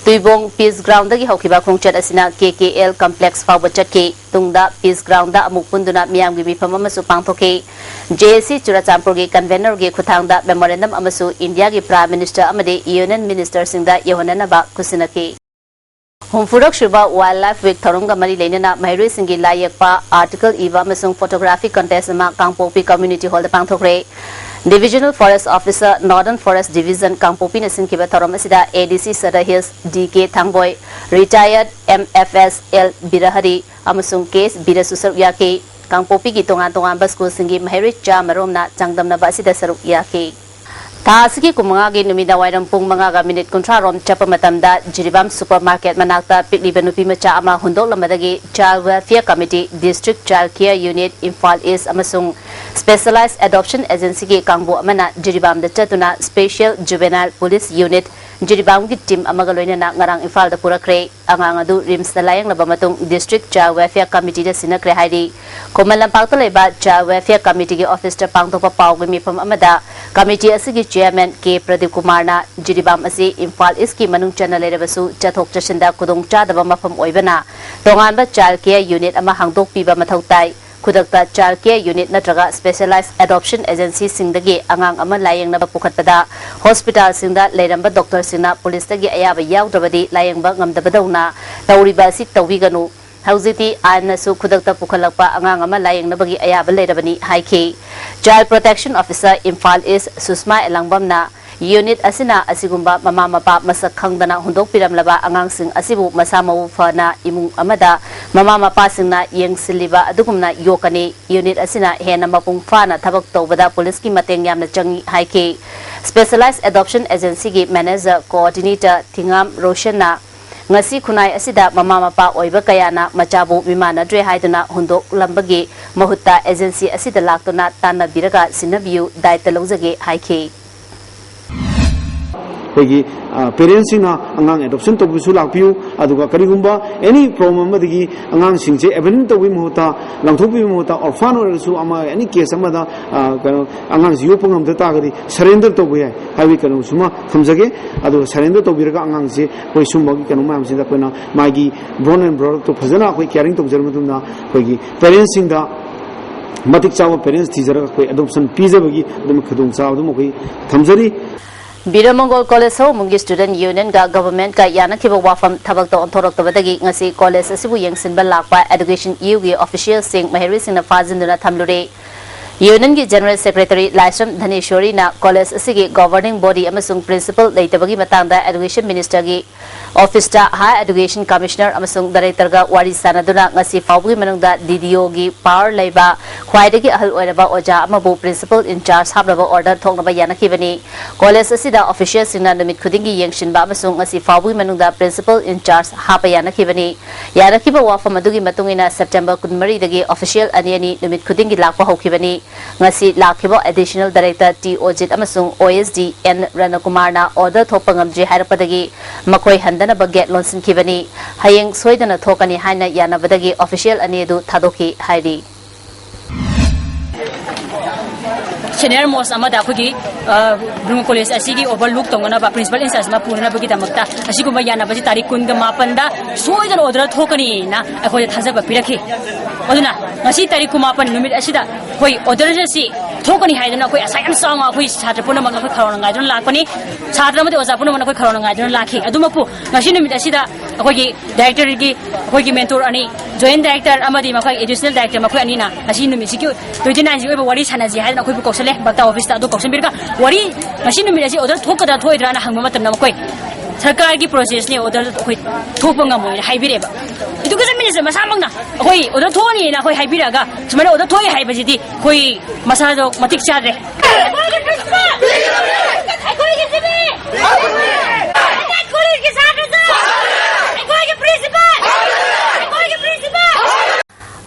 ꯇꯨꯏꯕꯣꯡ Peace Ground ꯗꯒꯤ ꯍꯧꯈꯤꯕ ꯈꯣꯡꯆꯠ ꯑꯁꯤꯅ KKL complex ꯐꯥꯎꯕ ꯆꯠꯈꯤ꯫ ꯇꯨꯡꯗ Peace Ground ꯗ ꯑꯃꯨꯛ ꯄꯨꯟꯗꯨꯅ ꯃꯤꯌꯥꯝꯒꯤ ꯃꯤꯐꯝ ꯑꯃꯁꯨ ꯄꯥꯡꯊꯣꯛꯈꯤ꯫ JAC ꯆꯨꯔꯥꯆꯥꯟꯄꯨꯔꯒꯤ convener ꯒꯤ ꯈꯨꯠꯊꯥꯡꯗ memorandum ꯑꯃꯁꯨ India ꯒꯤ Prime Minister ꯑꯃꯗꯤ Union Minister ꯁꯤꯡꯗ ꯌꯧꯍꯟꯅꯅꯕ ꯈꯨꯠꯁꯤꯟꯅꯈꯤ꯫ ꯍꯨꯝꯐꯨꯔꯛ ꯁꯨꯕ Wildlife Week ꯊꯧꯔꯝꯒ ꯃꯔꯤ ꯂꯩꯅꯅ ꯃꯍꯩꯔꯣꯏꯁꯤꯡꯒꯤ ꯂꯥꯏ ꯌꯦꯛꯄ, article ꯏꯕ ꯑꯃꯁꯨꯡ photography contest ꯑꯃ ꯀꯥꯡꯄꯣꯛꯄꯤ Community Hall ꯗ ꯄꯥꯡꯊꯣꯛꯈ꯭ꯔꯦ꯫ Divisional Forest Officer, Northern Forest Division, ꯀꯥꯡꯄꯣꯛꯄꯤꯅ ꯁꯤꯟꯈꯤꯕ ꯊꯧꯔꯝ ꯑꯁꯤꯗ ADC Sadar Hills DK Thangboi, retired MFS L Birhari ꯑꯃꯁꯨꯡ ꯀꯦ ꯑꯦꯁ ꯕꯤꯔꯁꯨ ꯁꯔꯨꯛ ꯌꯥꯈꯤ꯫ ꯀꯥꯡꯄꯣꯛꯄꯤꯒꯤ ꯇꯣꯉꯥꯟ ꯇꯣꯉꯥꯟꯕ school ꯁꯤꯡꯒꯤ ꯃꯍꯩꯔꯣꯏ ꯆꯥꯃꯔꯣꯝꯅ ꯆꯥꯡꯗꯝꯅꯕ ꯑꯁꯤꯗ ꯁꯔꯨꯛ ꯌꯥꯈꯤ꯫ ꯊꯥ ꯑꯁꯤꯒꯤ ꯀꯨꯟꯃꯉꯥꯒꯤ ꯅꯨꯃꯤꯗꯥꯡꯋꯥꯏꯔꯝ ꯄꯨꯡ ꯃꯉꯥꯒ minute ꯀꯨꯟꯊ꯭ꯔꯥ ꯔꯣꯝ ꯆꯠꯄ ꯃꯇꯝꯗ ꯖꯤꯔꯤꯕꯥꯝ supermarket ꯃꯅꯥꯛꯇ ꯄꯤꯛꯂꯤꯕ ꯅꯨꯄꯤ ꯃꯆꯥ ꯑꯃ ꯍꯨꯟꯗꯣꯛꯂꯝꯕꯗꯒꯤ Child Welfare Committee, District Child Care Unit, Imphal East ꯑꯃꯁꯨꯡ Specialized Adoption Agency ꯒꯤ ꯀꯥꯡꯕꯨ ꯑꯃꯅ ꯖꯤꯔꯤꯕꯥꯝꯗ ꯆꯠꯇꯨꯅ Special Juvenile Police Unit, ꯖꯤꯔꯤꯕꯥꯝꯒꯤ team ꯑꯃꯒ ꯂꯣꯏꯅꯅ ꯉꯔꯥꯡ ꯏꯝꯐꯥꯜꯗ ꯄꯨꯔꯛꯈ꯭ꯔꯦ꯫ ꯑꯉꯥꯡ ꯑꯗꯨ ꯔꯤꯝꯁꯇ ꯂꯥꯌꯦꯡꯂꯕ ꯃꯇꯨꯡ District Child Welfare Committee ꯗ ꯁꯤꯟꯅꯈ꯭ꯔꯦ ꯍꯥꯏꯔꯤ꯫ ꯈꯨꯃꯟ ꯂꯝꯄꯥꯛꯇ ꯂꯩꯕ Child Welfare Committee ꯒꯤ office ꯇ ꯄꯥꯡꯊꯣꯛꯄ ꯄꯥꯎꯒꯤ ꯃꯤꯐꯝ ꯑꯃꯗ committee ꯑꯁꯤꯒꯤ chairman ꯀꯦ ꯄ꯭ꯔꯗꯤꯞ ꯀꯨꯃꯥꯔꯅ ꯖꯤꯔꯤꯕꯥꯝ ꯑꯁꯤ ꯏꯝꯐꯥꯜ East ꯀꯤ ꯃꯅꯨꯡ ꯆꯟꯅ ꯂꯩꯔꯕꯁꯨ ꯆꯠꯊꯣꯛ ꯆꯠꯁꯤꯟꯗ ꯈꯨꯗꯣꯡꯆꯥꯗꯕ ꯃꯐꯝ ꯑꯣꯏꯕꯅ ꯇꯣꯉꯥꯟꯕ Child Care Unit ꯑꯃ ꯍꯥꯡꯗꯣꯛꯄꯤꯕ ꯃꯊꯧ ꯇꯥꯏ꯫ ꯈꯨꯗꯛꯇ child care unit ꯅꯠꯇ꯭ꯔꯒ specialized adoption agencyꯁꯤꯡꯗꯒꯤ ꯑꯉꯥꯡ ꯑꯃ ꯂꯥꯌꯦꯡꯅꯕ ꯄꯨꯈꯠꯄꯗ hospitalꯁꯤꯡꯗ ꯂꯩꯔꯝꯕ doctorꯁꯤꯡꯅ policeꯇꯒꯤ ꯑꯌꯥꯕ ꯌꯥꯎꯗ꯭ꯔꯕꯗꯤ ꯂꯥꯌꯦꯡꯕ ꯉꯝꯗꯕꯗꯧꯅ ꯇꯧꯔꯤꯕ ꯑꯁꯤ ꯇꯧꯕꯤꯒꯅꯨ꯫ ꯍꯧꯖꯤꯛꯇꯤ ꯑꯥꯏꯟꯅꯁꯨ ꯈꯨꯗꯛꯇ ꯄꯨꯈꯠꯂꯛꯄ ꯑꯉꯥꯡ ꯑꯃ ꯂꯥꯌꯦꯡꯅꯕꯒꯤ ꯑꯌꯥꯕ ꯂꯩꯔꯕꯅꯤ ꯍꯥꯏꯈꯤ꯫ Child Protection Officer ꯏꯝꯐꯥꯜ ꯏꯁ ꯁꯨꯁꯃꯥ ꯑꯦꯂꯥꯡꯕꯝꯅ unit ꯑꯁꯤꯅ ꯑꯁꯤꯒꯨꯝꯕ ꯃꯃꯥ ꯃꯄꯥ ꯃꯁꯛ ꯈꯪꯗꯅ ꯍꯨꯟꯗꯣꯛꯄꯤꯔꯝꯂꯕ ꯑꯉꯥꯡꯁꯤꯡ ꯑꯁꯤꯕꯨ ꯃꯁꯥ ꯃꯎ ꯐꯅ ꯏꯃꯨꯡ ꯑꯃꯗ ꯃꯃꯥ ꯃꯄꯥꯁꯤꯡꯅ ꯌꯦꯡꯁꯤꯜꯂꯤꯕ ꯑꯗꯨꯒꯨꯝꯅ ꯌꯣꯛꯀꯅꯤ꯫ Unit ꯑꯁꯤꯅ ꯍꯦꯟꯅ ꯃꯄꯨꯡ ꯐꯥꯅ ꯊꯕꯛ ꯇꯧꯕꯗ policeꯀꯤ ꯃꯇꯦꯡ ꯌꯥꯝꯅ ꯆꯪꯏ ꯍꯥꯏꯈꯤ꯫ Specialized Adoption Agencyꯒꯤ manager coordinator ꯊꯤꯉꯥꯝ ꯔꯣꯁꯟꯅ ꯉꯁꯤ ꯈꯨꯟꯅꯥꯏ ꯑꯁꯤꯗ ꯃꯃꯥ ꯃꯄꯥ ꯑꯣꯏꯕ ꯀꯌꯥꯅ ꯃꯆꯥꯕꯨ ꯃꯤꯃꯥꯟꯅꯗ꯭ꯔꯦ ꯍꯥꯏꯗꯨꯅ ꯍꯨꯟꯗꯣꯛꯂꯝꯕꯒꯤ ꯃꯍꯨꯠꯇ agency ꯑꯁꯤꯗ ꯂꯥꯛꯇꯨꯅ ꯇꯥꯟꯅꯕꯤꯔꯒ ꯁꯤꯟꯅꯕꯤꯌꯨ, ꯗꯥꯏꯇ ꯂꯧꯖꯒꯦ ꯍꯥꯏꯈꯤ꯫ ꯑꯩꯈꯣꯏꯒꯤ ꯄꯦꯔꯦꯟꯁꯁꯤꯡꯅ ꯑꯉꯥꯡ adoption ꯇꯧꯕꯁꯨ ꯂꯥꯛꯄꯤꯌꯨ꯫ ꯑꯗꯨꯒ ꯀꯔꯤꯒꯨꯝꯕ any problem ꯑꯃꯗꯒꯤ ꯑꯉꯥꯡꯁꯤꯡꯁꯦ abandon ꯇꯧꯕꯒꯤ ꯃꯍꯨꯠꯇ, ꯂꯪꯊꯣꯛꯄꯤꯕꯒꯤ ꯃꯍꯨꯠꯇ, orphan ꯑꯣꯏꯔꯁꯨ ꯑꯃ any case ꯑꯃꯗ ꯑ, ꯀꯩꯅꯣ ꯑꯉꯥꯡꯁꯤ ꯌꯣꯛꯄ ꯉꯝꯗ ꯇꯥꯔꯒꯗꯤ surrender ꯇꯧꯕ ꯌꯥꯏ ꯍꯥꯏꯕꯒꯤ ꯀꯩꯅꯣꯁꯤꯃ ꯊꯝꯖꯒꯦ꯫ ꯑꯗꯨꯒ surrender ꯇꯧꯕꯤꯔꯒ ꯑꯉꯥꯡꯁꯦ ꯑꯩꯈꯣꯏ ꯁꯨꯝꯕꯒꯤ ꯀꯩꯅꯣ ꯃꯌꯥꯝꯁꯤꯗ ꯑꯩꯈꯣꯏꯅ ꯃꯥꯒꯤ bone and brothꯇꯣ ꯐꯖꯅ ꯑꯩꯈꯣꯏ caring ꯇꯧꯖꯔ ꯃꯇꯨꯡꯗ ꯑꯩꯈꯣꯏꯒꯤ parentsꯁꯤꯡꯗ ꯃꯇꯤꯛ ꯆꯥꯕ parents ꯊꯤꯖꯔꯒ ꯑꯩꯈꯣꯏ adoption ꯄꯤꯖꯕꯒꯤ ꯑꯗꯨꯝ ꯈꯨꯗꯣꯡꯆꯥꯕ ꯑꯗꯨꯝ ꯑꯩꯈꯣꯏ ꯊꯝꯖꯔꯤ꯫ ꯕꯤꯔꯃꯪꯒꯣꯜ ꯀꯣꯂꯦꯖ ꯁꯑꯣꯝꯕꯨꯡꯒꯤ student unionꯒ governmentꯀ ꯌꯥꯅꯈꯤꯕ ꯋꯥꯐꯝ ꯊꯕꯛꯇ ꯑꯣꯟꯊꯣꯔꯛꯇꯕꯗꯒꯤ ꯉꯁꯤ ꯀꯣꯂꯦꯖ ꯑꯁꯤꯕꯨ ꯌꯦꯡꯁꯤꯟꯕ ꯂꯥꯛꯄ education ꯏꯌꯨꯒꯤ officialꯁꯤꯡ ꯃꯍꯩꯔꯣꯏꯁꯤꯡꯅ ꯐꯥꯖꯤꯟꯗꯨꯅ ꯊꯝꯂꯨꯔꯦ꯫ Unionꯒꯤ general secretary ꯂꯥꯏꯁ꯭ꯔꯝ ꯙꯅꯦꯁ꯭ꯋꯔꯤꯅ ꯀꯣꯂꯦꯖ ꯑꯁꯤꯒꯤ governing body ꯑꯃꯁꯨꯡ principal ꯂꯩꯇꯕꯒꯤ ꯃꯇꯥꯡꯗ education ministerꯒꯤ officeꯇ higher education commissioner ꯑꯃꯁꯨꯡ directorꯒ ꯋꯥꯔꯤ ꯁꯥꯅꯗꯨꯅ ꯉꯁꯤ ꯐꯥꯎꯕꯒꯤ ꯃꯅꯨꯡꯗ DDOꯒꯤ power ꯂꯩꯕ ꯈ꯭ꯋꯥꯏꯗꯒꯤ ꯑꯍꯜ ꯑꯣꯏꯔꯕ ꯑꯣꯖꯥ ꯑꯃꯕꯨ principal in charge ꯍꯥꯞꯅꯕ order ꯊꯣꯛꯅꯕ ꯌꯥꯅꯈꯤꯕꯅꯤ꯫ ꯀꯣꯂꯦꯖ ꯑꯁꯤꯗ officialꯁꯤꯡꯅ ꯅꯨꯃꯤꯠ ꯈꯨꯗꯤꯡꯒꯤ ꯌꯦꯡꯁꯤꯟꯕ ꯑꯃꯁꯨꯡ ꯉꯁꯤ ꯐꯥꯎꯕꯒꯤ ꯃꯅꯨꯡꯗ principal in charge ꯍꯥꯞꯄ ꯌꯥꯅꯈꯤꯕꯅꯤ꯫ ꯌꯥꯅꯈꯤꯕ ꯋꯥꯐꯝ ꯑꯗꯨꯒꯤ ꯃꯇꯨꯡ ꯏꯟꯅ September ꯀꯨꯟꯃꯔꯤꯗꯒꯤ official ꯑꯅꯤ ꯑꯅꯤ ꯅꯨꯃꯤꯠ ꯈꯨꯗꯤꯡꯒꯤ ꯂꯥꯛꯄ ꯍꯧꯈꯤꯕꯅꯤ꯫ ꯉꯁꯤ ꯂꯥꯛꯈꯤꯕ additional director ꯇꯤ ꯑꯣꯖꯤꯠ ꯑꯃꯁꯨꯡ OSD ꯑꯦꯟ ꯔꯅꯀꯨꯃꯥꯔꯅ order ꯊꯣꯛꯄ ꯉꯝꯗ꯭ꯔꯤ ꯍꯥꯏꯔꯛꯄꯗꯒꯤ ꯃꯈꯣꯏ ꯍꯟꯗꯅꯕ gate ꯂꯣꯟꯁꯤꯟꯈꯤꯕꯅꯤ꯫ ꯍꯌꯦꯡ ꯁꯣꯏꯗꯅ ꯊꯣꯛꯀꯅꯤ ꯍꯥꯏꯅ ꯌꯥꯅꯕꯗꯒꯤ official ꯑꯅꯤ ꯑꯗꯨ ꯊꯥꯗꯣꯛꯈꯤ ꯍꯥꯏꯔꯤ꯫ Senior most ꯑꯃꯗ ꯑꯩꯈꯣꯏꯒꯤ ꯕ꯭ꯔꯨꯃ ꯀꯣꯂꯦꯖ ꯑꯁꯤꯒꯤ overlook ꯇꯧꯅꯅꯕ principal in charge ꯑꯃ ꯄꯨꯅꯅꯕꯒꯤꯗꯃꯛꯇ ꯑꯁꯤꯒꯨꯝꯕ ꯌꯥꯅꯕꯁꯤ ꯇꯥꯔꯤꯛ ꯀꯨꯟꯒ ꯃꯥꯄꯟꯗ ꯁꯣꯏꯗꯅ order ꯊꯣꯛꯀꯅꯤꯅ ꯑꯩꯈꯣꯏꯗ ꯊꯥꯖꯕ ꯄꯤꯔꯛꯈꯤ꯫ ꯑꯗꯨꯅ ꯉꯁꯤ ꯇꯥꯔꯤꯛ ꯀꯨꯟꯃꯥꯄꯟ ꯅꯨꯃꯤꯠ ꯑꯁꯤꯗ ꯑꯩꯈꯣꯏ ꯑꯣꯔꯗꯔ ꯑꯁꯤ ꯊꯣꯛꯀꯅꯤ ꯍꯥꯏꯗꯨꯅ ꯑꯩꯈꯣꯏ ꯑꯁꯥ ꯌꯥꯝ ꯆꯥꯎꯅ ꯑꯩꯈꯣꯏ ꯁꯥꯇ꯭ꯔ ꯄꯨꯝꯅꯃꯛꯅ ꯑꯩꯈꯣꯏ ꯈꯧꯔꯥꯡꯅ ꯉꯥꯏꯗꯨꯅ ꯂꯥꯛꯄꯅꯤ꯫ ꯁꯥꯇ꯭ꯔ ꯑꯃꯗꯤ ꯑꯣꯖꯥ ꯄꯨꯝꯅꯃꯛꯅ ꯑꯩꯈꯣꯏ ꯈꯧꯔꯥꯡꯅ ꯉꯥꯏꯗꯨꯅ ꯂꯥꯛꯈꯤ꯫ ꯑꯗꯨꯃꯛꯄꯨ ꯉꯁꯤ ꯅꯨꯃꯤꯠ ꯑꯁꯤꯗ ꯑꯩꯈꯣꯏꯒꯤ ꯗꯥꯏꯔꯦꯛꯇꯔꯒꯤ ꯑꯩꯈꯣꯏꯒꯤ ꯃꯦꯟꯇꯣꯔ ꯑꯅꯤ, ꯖꯣꯏꯟ ꯗꯥꯏꯔꯦꯛꯇꯔ ꯑꯃꯗꯤ ꯃꯈꯣꯏ ꯑꯦꯗꯤꯁꯅꯦꯜ ꯗꯥꯏꯔꯦꯛꯇꯔ ꯃꯈꯣꯏ ꯑꯅꯤꯅ ꯉꯁꯤ ꯅꯨꯃꯤꯠꯁꯤꯒꯤ ꯇ꯭ꯋꯦꯟꯇꯤ ꯅꯥꯏꯟꯁꯤꯒꯤ ꯑꯣꯏꯕ ꯋꯥꯔꯤ ꯁꯥꯟꯅꯁꯤ ꯍꯥꯏꯗꯅ ꯑꯩꯈꯣꯏꯕꯨ ꯀꯧꯁꯜꯂꯦ, ꯕꯛꯇ ꯑꯣꯐꯤꯁꯇ꯫ ꯑꯗꯨ ꯀꯧꯁꯟꯕꯤꯔꯒ ꯋꯥꯔꯤ ꯉꯁꯤ ꯅꯨꯃꯤꯠ ꯑꯁꯤ ꯑꯣꯔꯗꯔ ꯊꯣꯛꯀꯗ꯭ꯔꯥ ꯊꯣꯛꯑꯣꯏꯗ꯭ꯔꯥꯅ ꯍꯪꯕ ꯃꯇꯝꯗ ꯃꯈꯣꯏ ꯁꯔꯀꯥꯔꯒꯤ ꯄ꯭ꯔꯣꯁꯦꯁꯅꯤ, ꯑꯣꯔꯗꯔ ꯑꯩꯈꯣꯏ ꯊꯣꯛꯄ ꯉꯝꯃꯣꯏꯅ ꯍꯥꯏꯕꯤꯔꯛꯑꯦꯕ꯫ ꯏꯗꯨꯀꯦꯁꯟ ꯃꯤꯅꯤꯁꯇꯔ ꯃꯁꯥꯃꯛꯅ ꯑꯩꯈꯣꯏ ꯑꯣꯔꯗꯔ ꯊꯣꯛꯑꯅꯤꯅ ꯑꯩꯈꯣꯏ ꯍꯥꯏꯕꯤꯔꯛꯑꯒ ꯁꯨꯃꯥꯏꯅ ꯑꯣꯔꯗꯔ ꯊꯣꯛꯑꯦ ꯍꯥꯏꯕꯁꯤꯗꯤ ꯑꯩꯈꯣꯏ ꯃꯁꯥꯗꯣ ꯃꯇꯤꯛ ꯆꯥꯗ꯭ꯔꯦ꯫ ꯑꯩꯈꯣꯏꯒꯤ ꯄ꯭ꯔꯤꯟꯁꯤꯄꯥꯜ! ꯑꯩꯈꯣꯏꯒꯤ ꯁꯤꯕꯤ! ꯑꯩꯈꯣꯏ ꯀꯣꯂꯦꯖꯀꯤ ꯁꯥꯇ꯭ꯔꯁꯨ! ꯑꯩꯈꯣꯏꯒꯤ ꯄ꯭ꯔꯤꯟꯁꯤꯄꯥꯜ! ꯑꯩꯈꯣꯏꯒꯤ principal!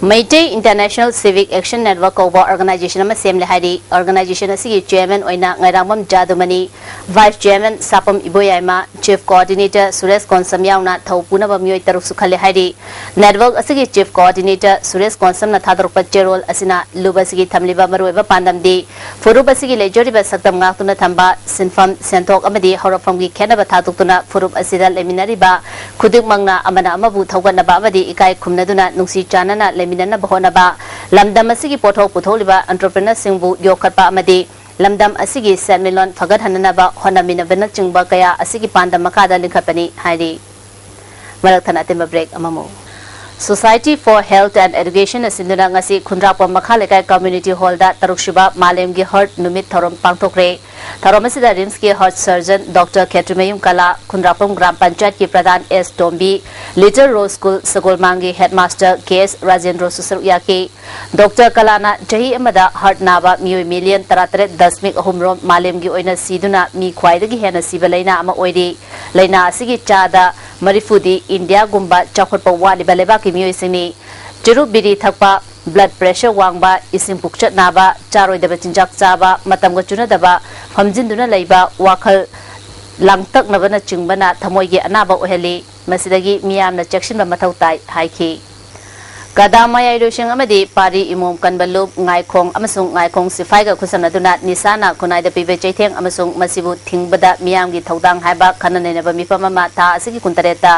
Meitei international civic action network ꯀꯧꯕ ꯑꯣꯔꯒꯅꯥꯏꯖꯦꯁꯟ ꯑꯃ ꯁꯦꯝꯂꯦ ꯍꯥꯏꯔꯤ꯫ ꯑꯣꯔꯒꯅꯥꯏꯖꯦꯁꯟ ꯑꯁꯤꯒꯤ ꯆꯤꯌꯔꯃꯦꯟ ꯑꯣꯏꯅ Ngairangbam Jadumani, vice chairman Sapam Iboyaima, chief coordinator Suresh Konsam ꯌꯥꯎꯅ ꯊꯧ ꯄꯨꯅꯕ ꯃꯤꯑꯣꯏ ꯇꯔꯨꯛꯁꯨ ꯈꯜꯂꯦ ꯍꯥꯏꯔꯤ꯫ ꯅꯦꯠꯋꯥꯔꯛ ꯑꯁꯤꯒꯤ ꯆꯤꯐ ꯀꯣꯑꯣꯔꯗꯤꯅꯦꯇꯔ ꯁꯨꯔꯦꯁ ꯀꯣꯟꯁꯝꯅ ꯊꯥꯗꯣꯔꯛꯄ ꯆꯦꯔꯣꯜ ꯑꯁꯤꯅ ꯂꯨꯞ ꯑꯁꯤꯒꯤ ꯊꯝꯂꯤꯕ ꯃꯔꯨꯑꯣꯏꯕ ꯄꯥꯟꯗꯝꯗꯤ ꯐꯨꯔꯨꯞ ꯑꯁꯤꯒꯤ ꯂꯩꯖꯔꯤꯕ ꯁꯛꯇꯝ ꯉꯥꯛꯇꯨꯅ ꯊꯝꯕ, ꯁꯤꯟꯐꯝ, ꯁꯦꯟꯊꯣꯛ ꯑꯃꯗꯤ ꯍꯧꯔꯛꯐꯝꯒꯤ ꯈꯦꯠꯅꯕ ꯊꯥꯗꯣꯛꯇꯨꯅ ꯐꯨꯔꯨꯞ ꯑꯁꯤꯗ ꯂꯩꯃꯤꯟꯅꯔꯤꯕ ꯈꯨꯗꯤꯡꯃꯛꯅ ꯑꯃꯅ ꯑꯃꯕꯨ ꯊꯧꯒꯠꯅꯕ ꯑꯃꯗꯤ ꯏꯀꯥꯏ ꯈꯨꯝꯅꯗꯨꯅ ꯅꯨꯡꯁꯤ ꯆꯥꯟꯅꯅ ꯂꯩꯃꯤꯟꯅꯅꯕ ꯍꯣꯠꯅꯕ, ꯂꯝꯗꯝ ꯑꯁꯤꯒꯤ ꯄꯣꯠꯊꯣꯛ ꯄꯨꯊꯣꯛꯂꯤꯕ ꯑꯦꯟꯇꯔꯄ꯭ꯔꯦꯅꯔꯁꯤꯡꯕꯨ ꯌꯣꯛꯈꯠꯄ ꯑꯃꯗꯤ ꯂꯝꯗꯝ ꯑꯁꯤꯒꯤ ꯁꯦꯟꯃꯤꯠꯂꯣꯟ ꯐꯒꯠꯍꯟꯅꯅꯕ ꯍꯣꯠꯅꯃꯤꯟꯅꯕꯅꯆꯤꯡꯕ ꯀꯌꯥ ꯑꯁꯤꯒꯤ ꯄꯥꯟꯗꯝ ꯃꯈꯥꯗ ꯂꯤꯡꯈꯠꯄꯅꯤ ꯍꯥꯏꯔꯤ꯫ ꯃꯔꯛ ꯊꯠꯅ ꯑꯇꯦꯟꯕ ꯕ꯭ꯔꯦꯛ ꯑꯃꯃꯨꯛ꯫ Society for Health and Education ꯅ ꯁꯤꯟꯗꯨꯅ ꯉꯁꯤ ꯈꯨꯟꯗ꯭ꯔꯥꯛꯄꯝ ꯃꯈꯥ ꯂꯩꯀꯥꯏ ꯀꯝꯃ꯭ꯌꯨꯅꯤꯇꯤ ꯍꯣꯜꯗ ꯇꯔꯨꯛꯁꯨꯕ ꯃꯥꯂꯦꯝꯒꯤ ꯍꯔꯠ ꯅꯨꯃꯤꯠ ꯊꯧꯔꯝ ꯄꯥꯡꯊꯣꯛꯈ꯭ꯔꯦ꯫ ꯊꯧꯔꯝ ꯑꯁꯤꯗ ꯔꯤꯝꯁꯀꯤ ꯍꯔꯠ ꯁꯔꯖꯟ ꯗꯣꯛꯇꯔ ꯈꯦꯇ꯭ꯔꯤꯃꯌꯨꯝ ꯀꯂꯥ, ꯈꯨꯟꯗ꯭ꯔꯥꯛꯄꯝ ꯒ꯭ꯔꯥꯝ ꯄꯟꯆꯥꯌꯠꯀꯤ ꯄ꯭ꯔꯙꯥꯟ ꯑꯦꯁ ꯇꯣꯝꯕꯤ, ꯂꯤꯇꯜ ꯔꯣꯖ ꯁ꯭ꯀꯨꯜ ꯁꯒꯣꯜꯃꯥꯡꯒꯤ ꯍꯦꯗꯃꯥꯁꯇꯔ ꯀꯦ ꯑꯦꯁ ꯔꯥꯖꯦꯟꯗ꯭ꯔꯣꯁꯨ ꯁꯔꯨꯛ ꯌꯥꯈꯤ꯫ ꯗꯣꯛꯇꯔ ꯀꯂꯥꯅ ꯆꯍꯤ ꯑꯃꯗ ꯍꯔꯠ ꯅꯥꯕ ꯃꯤꯑꯣꯏ ꯃꯤꯂꯤꯌꯟ ꯇꯔꯥꯇꯔꯦꯠ ꯗꯁꯃꯤꯛ ꯑꯍꯨꯝ ꯔꯣꯝ ꯃꯥꯂꯦꯝꯒꯤ ꯑꯣꯏꯅ ꯁꯤꯗꯨꯅ ꯃꯤ ꯈ꯭ꯋꯥꯏꯗꯒꯤ ꯍꯦꯟꯅ ꯁꯤꯕ ꯂꯩꯅꯥ ꯑꯃ ꯑꯣꯏꯔꯤ꯫ ꯂꯩꯅꯥ ꯑꯁꯤꯒꯤ ꯆꯥꯗ ꯃꯔꯤꯐꯨꯗꯤ ꯏꯟꯗꯤꯌꯥꯒꯨꯝꯕ ꯆꯥꯎꯈꯠꯄ ꯋꯥꯠꯂꯤꯕ ꯂꯩꯕꯥꯛꯀꯤ ꯃꯤꯑꯣꯏꯁꯤꯡꯅꯤ꯫ ꯆꯨꯔꯨꯞ ꯕꯤꯔꯤ ꯊꯛꯄ, ꯕ꯭ꯂꯗ ꯄ꯭ꯔꯦꯁꯔ ꯋꯥꯡꯕ, ꯏꯁꯤꯡ ꯄꯨꯛꯆꯠ ꯅꯥꯕ, ꯆꯥꯔꯣꯏꯗꯕ ꯆꯤꯟꯖꯥꯛ ꯆꯥꯕ, ꯃꯇꯝꯒ ꯆꯨꯅꯗꯕ ꯐꯝꯖꯤꯟꯗꯨꯅ ꯂꯩꯕ, ꯋꯥꯈꯜ ꯂꯥꯡꯇꯛꯅꯕꯅꯆꯤꯡꯕꯅ ꯊꯃꯣꯏꯒꯤ ꯑꯅꯥꯕ ꯑꯣꯏꯍꯜꯂꯤ꯫ ꯃꯁꯤꯗꯒꯤ ꯃꯤꯌꯥꯝꯅ ꯆꯦꯛꯁꯤꯟꯕ ꯃꯊꯧ ꯇꯥꯏ ꯍꯥꯏꯈꯤ꯫ ꯀꯗꯥ ꯃꯌꯥꯏ ꯂꯣꯏꯁꯪ ꯑꯃꯗꯤ ꯄꯥꯔꯤ ꯏꯃꯣꯝ ꯀꯟꯕ ꯂꯨꯞ, ꯉꯥꯏꯈꯣꯡ ꯑꯃꯁꯨꯡ ꯉꯥꯏꯈꯣꯡ ꯁꯤꯐꯥꯏꯒ ꯈꯨꯠꯁꯝꯅꯗꯨꯅ ꯅꯤꯁꯥꯅ ꯈꯨꯟꯅꯥꯏꯗ ꯄꯤꯕ ꯆꯩꯊꯦꯡ ꯑꯃꯁꯨꯡ ꯃꯁꯤꯕꯨ ꯊꯤꯡꯕꯗ ꯃꯤꯌꯥꯝꯒꯤ ꯊꯧꯗꯥꯡ ꯍꯥꯏꯕ ꯈꯟꯅ ꯅꯩꯅꯕ ꯃꯤꯐꯝ ꯑꯃ ꯊꯥ ꯑꯁꯤꯒꯤ ꯀꯨꯟꯇꯔꯦꯠꯇ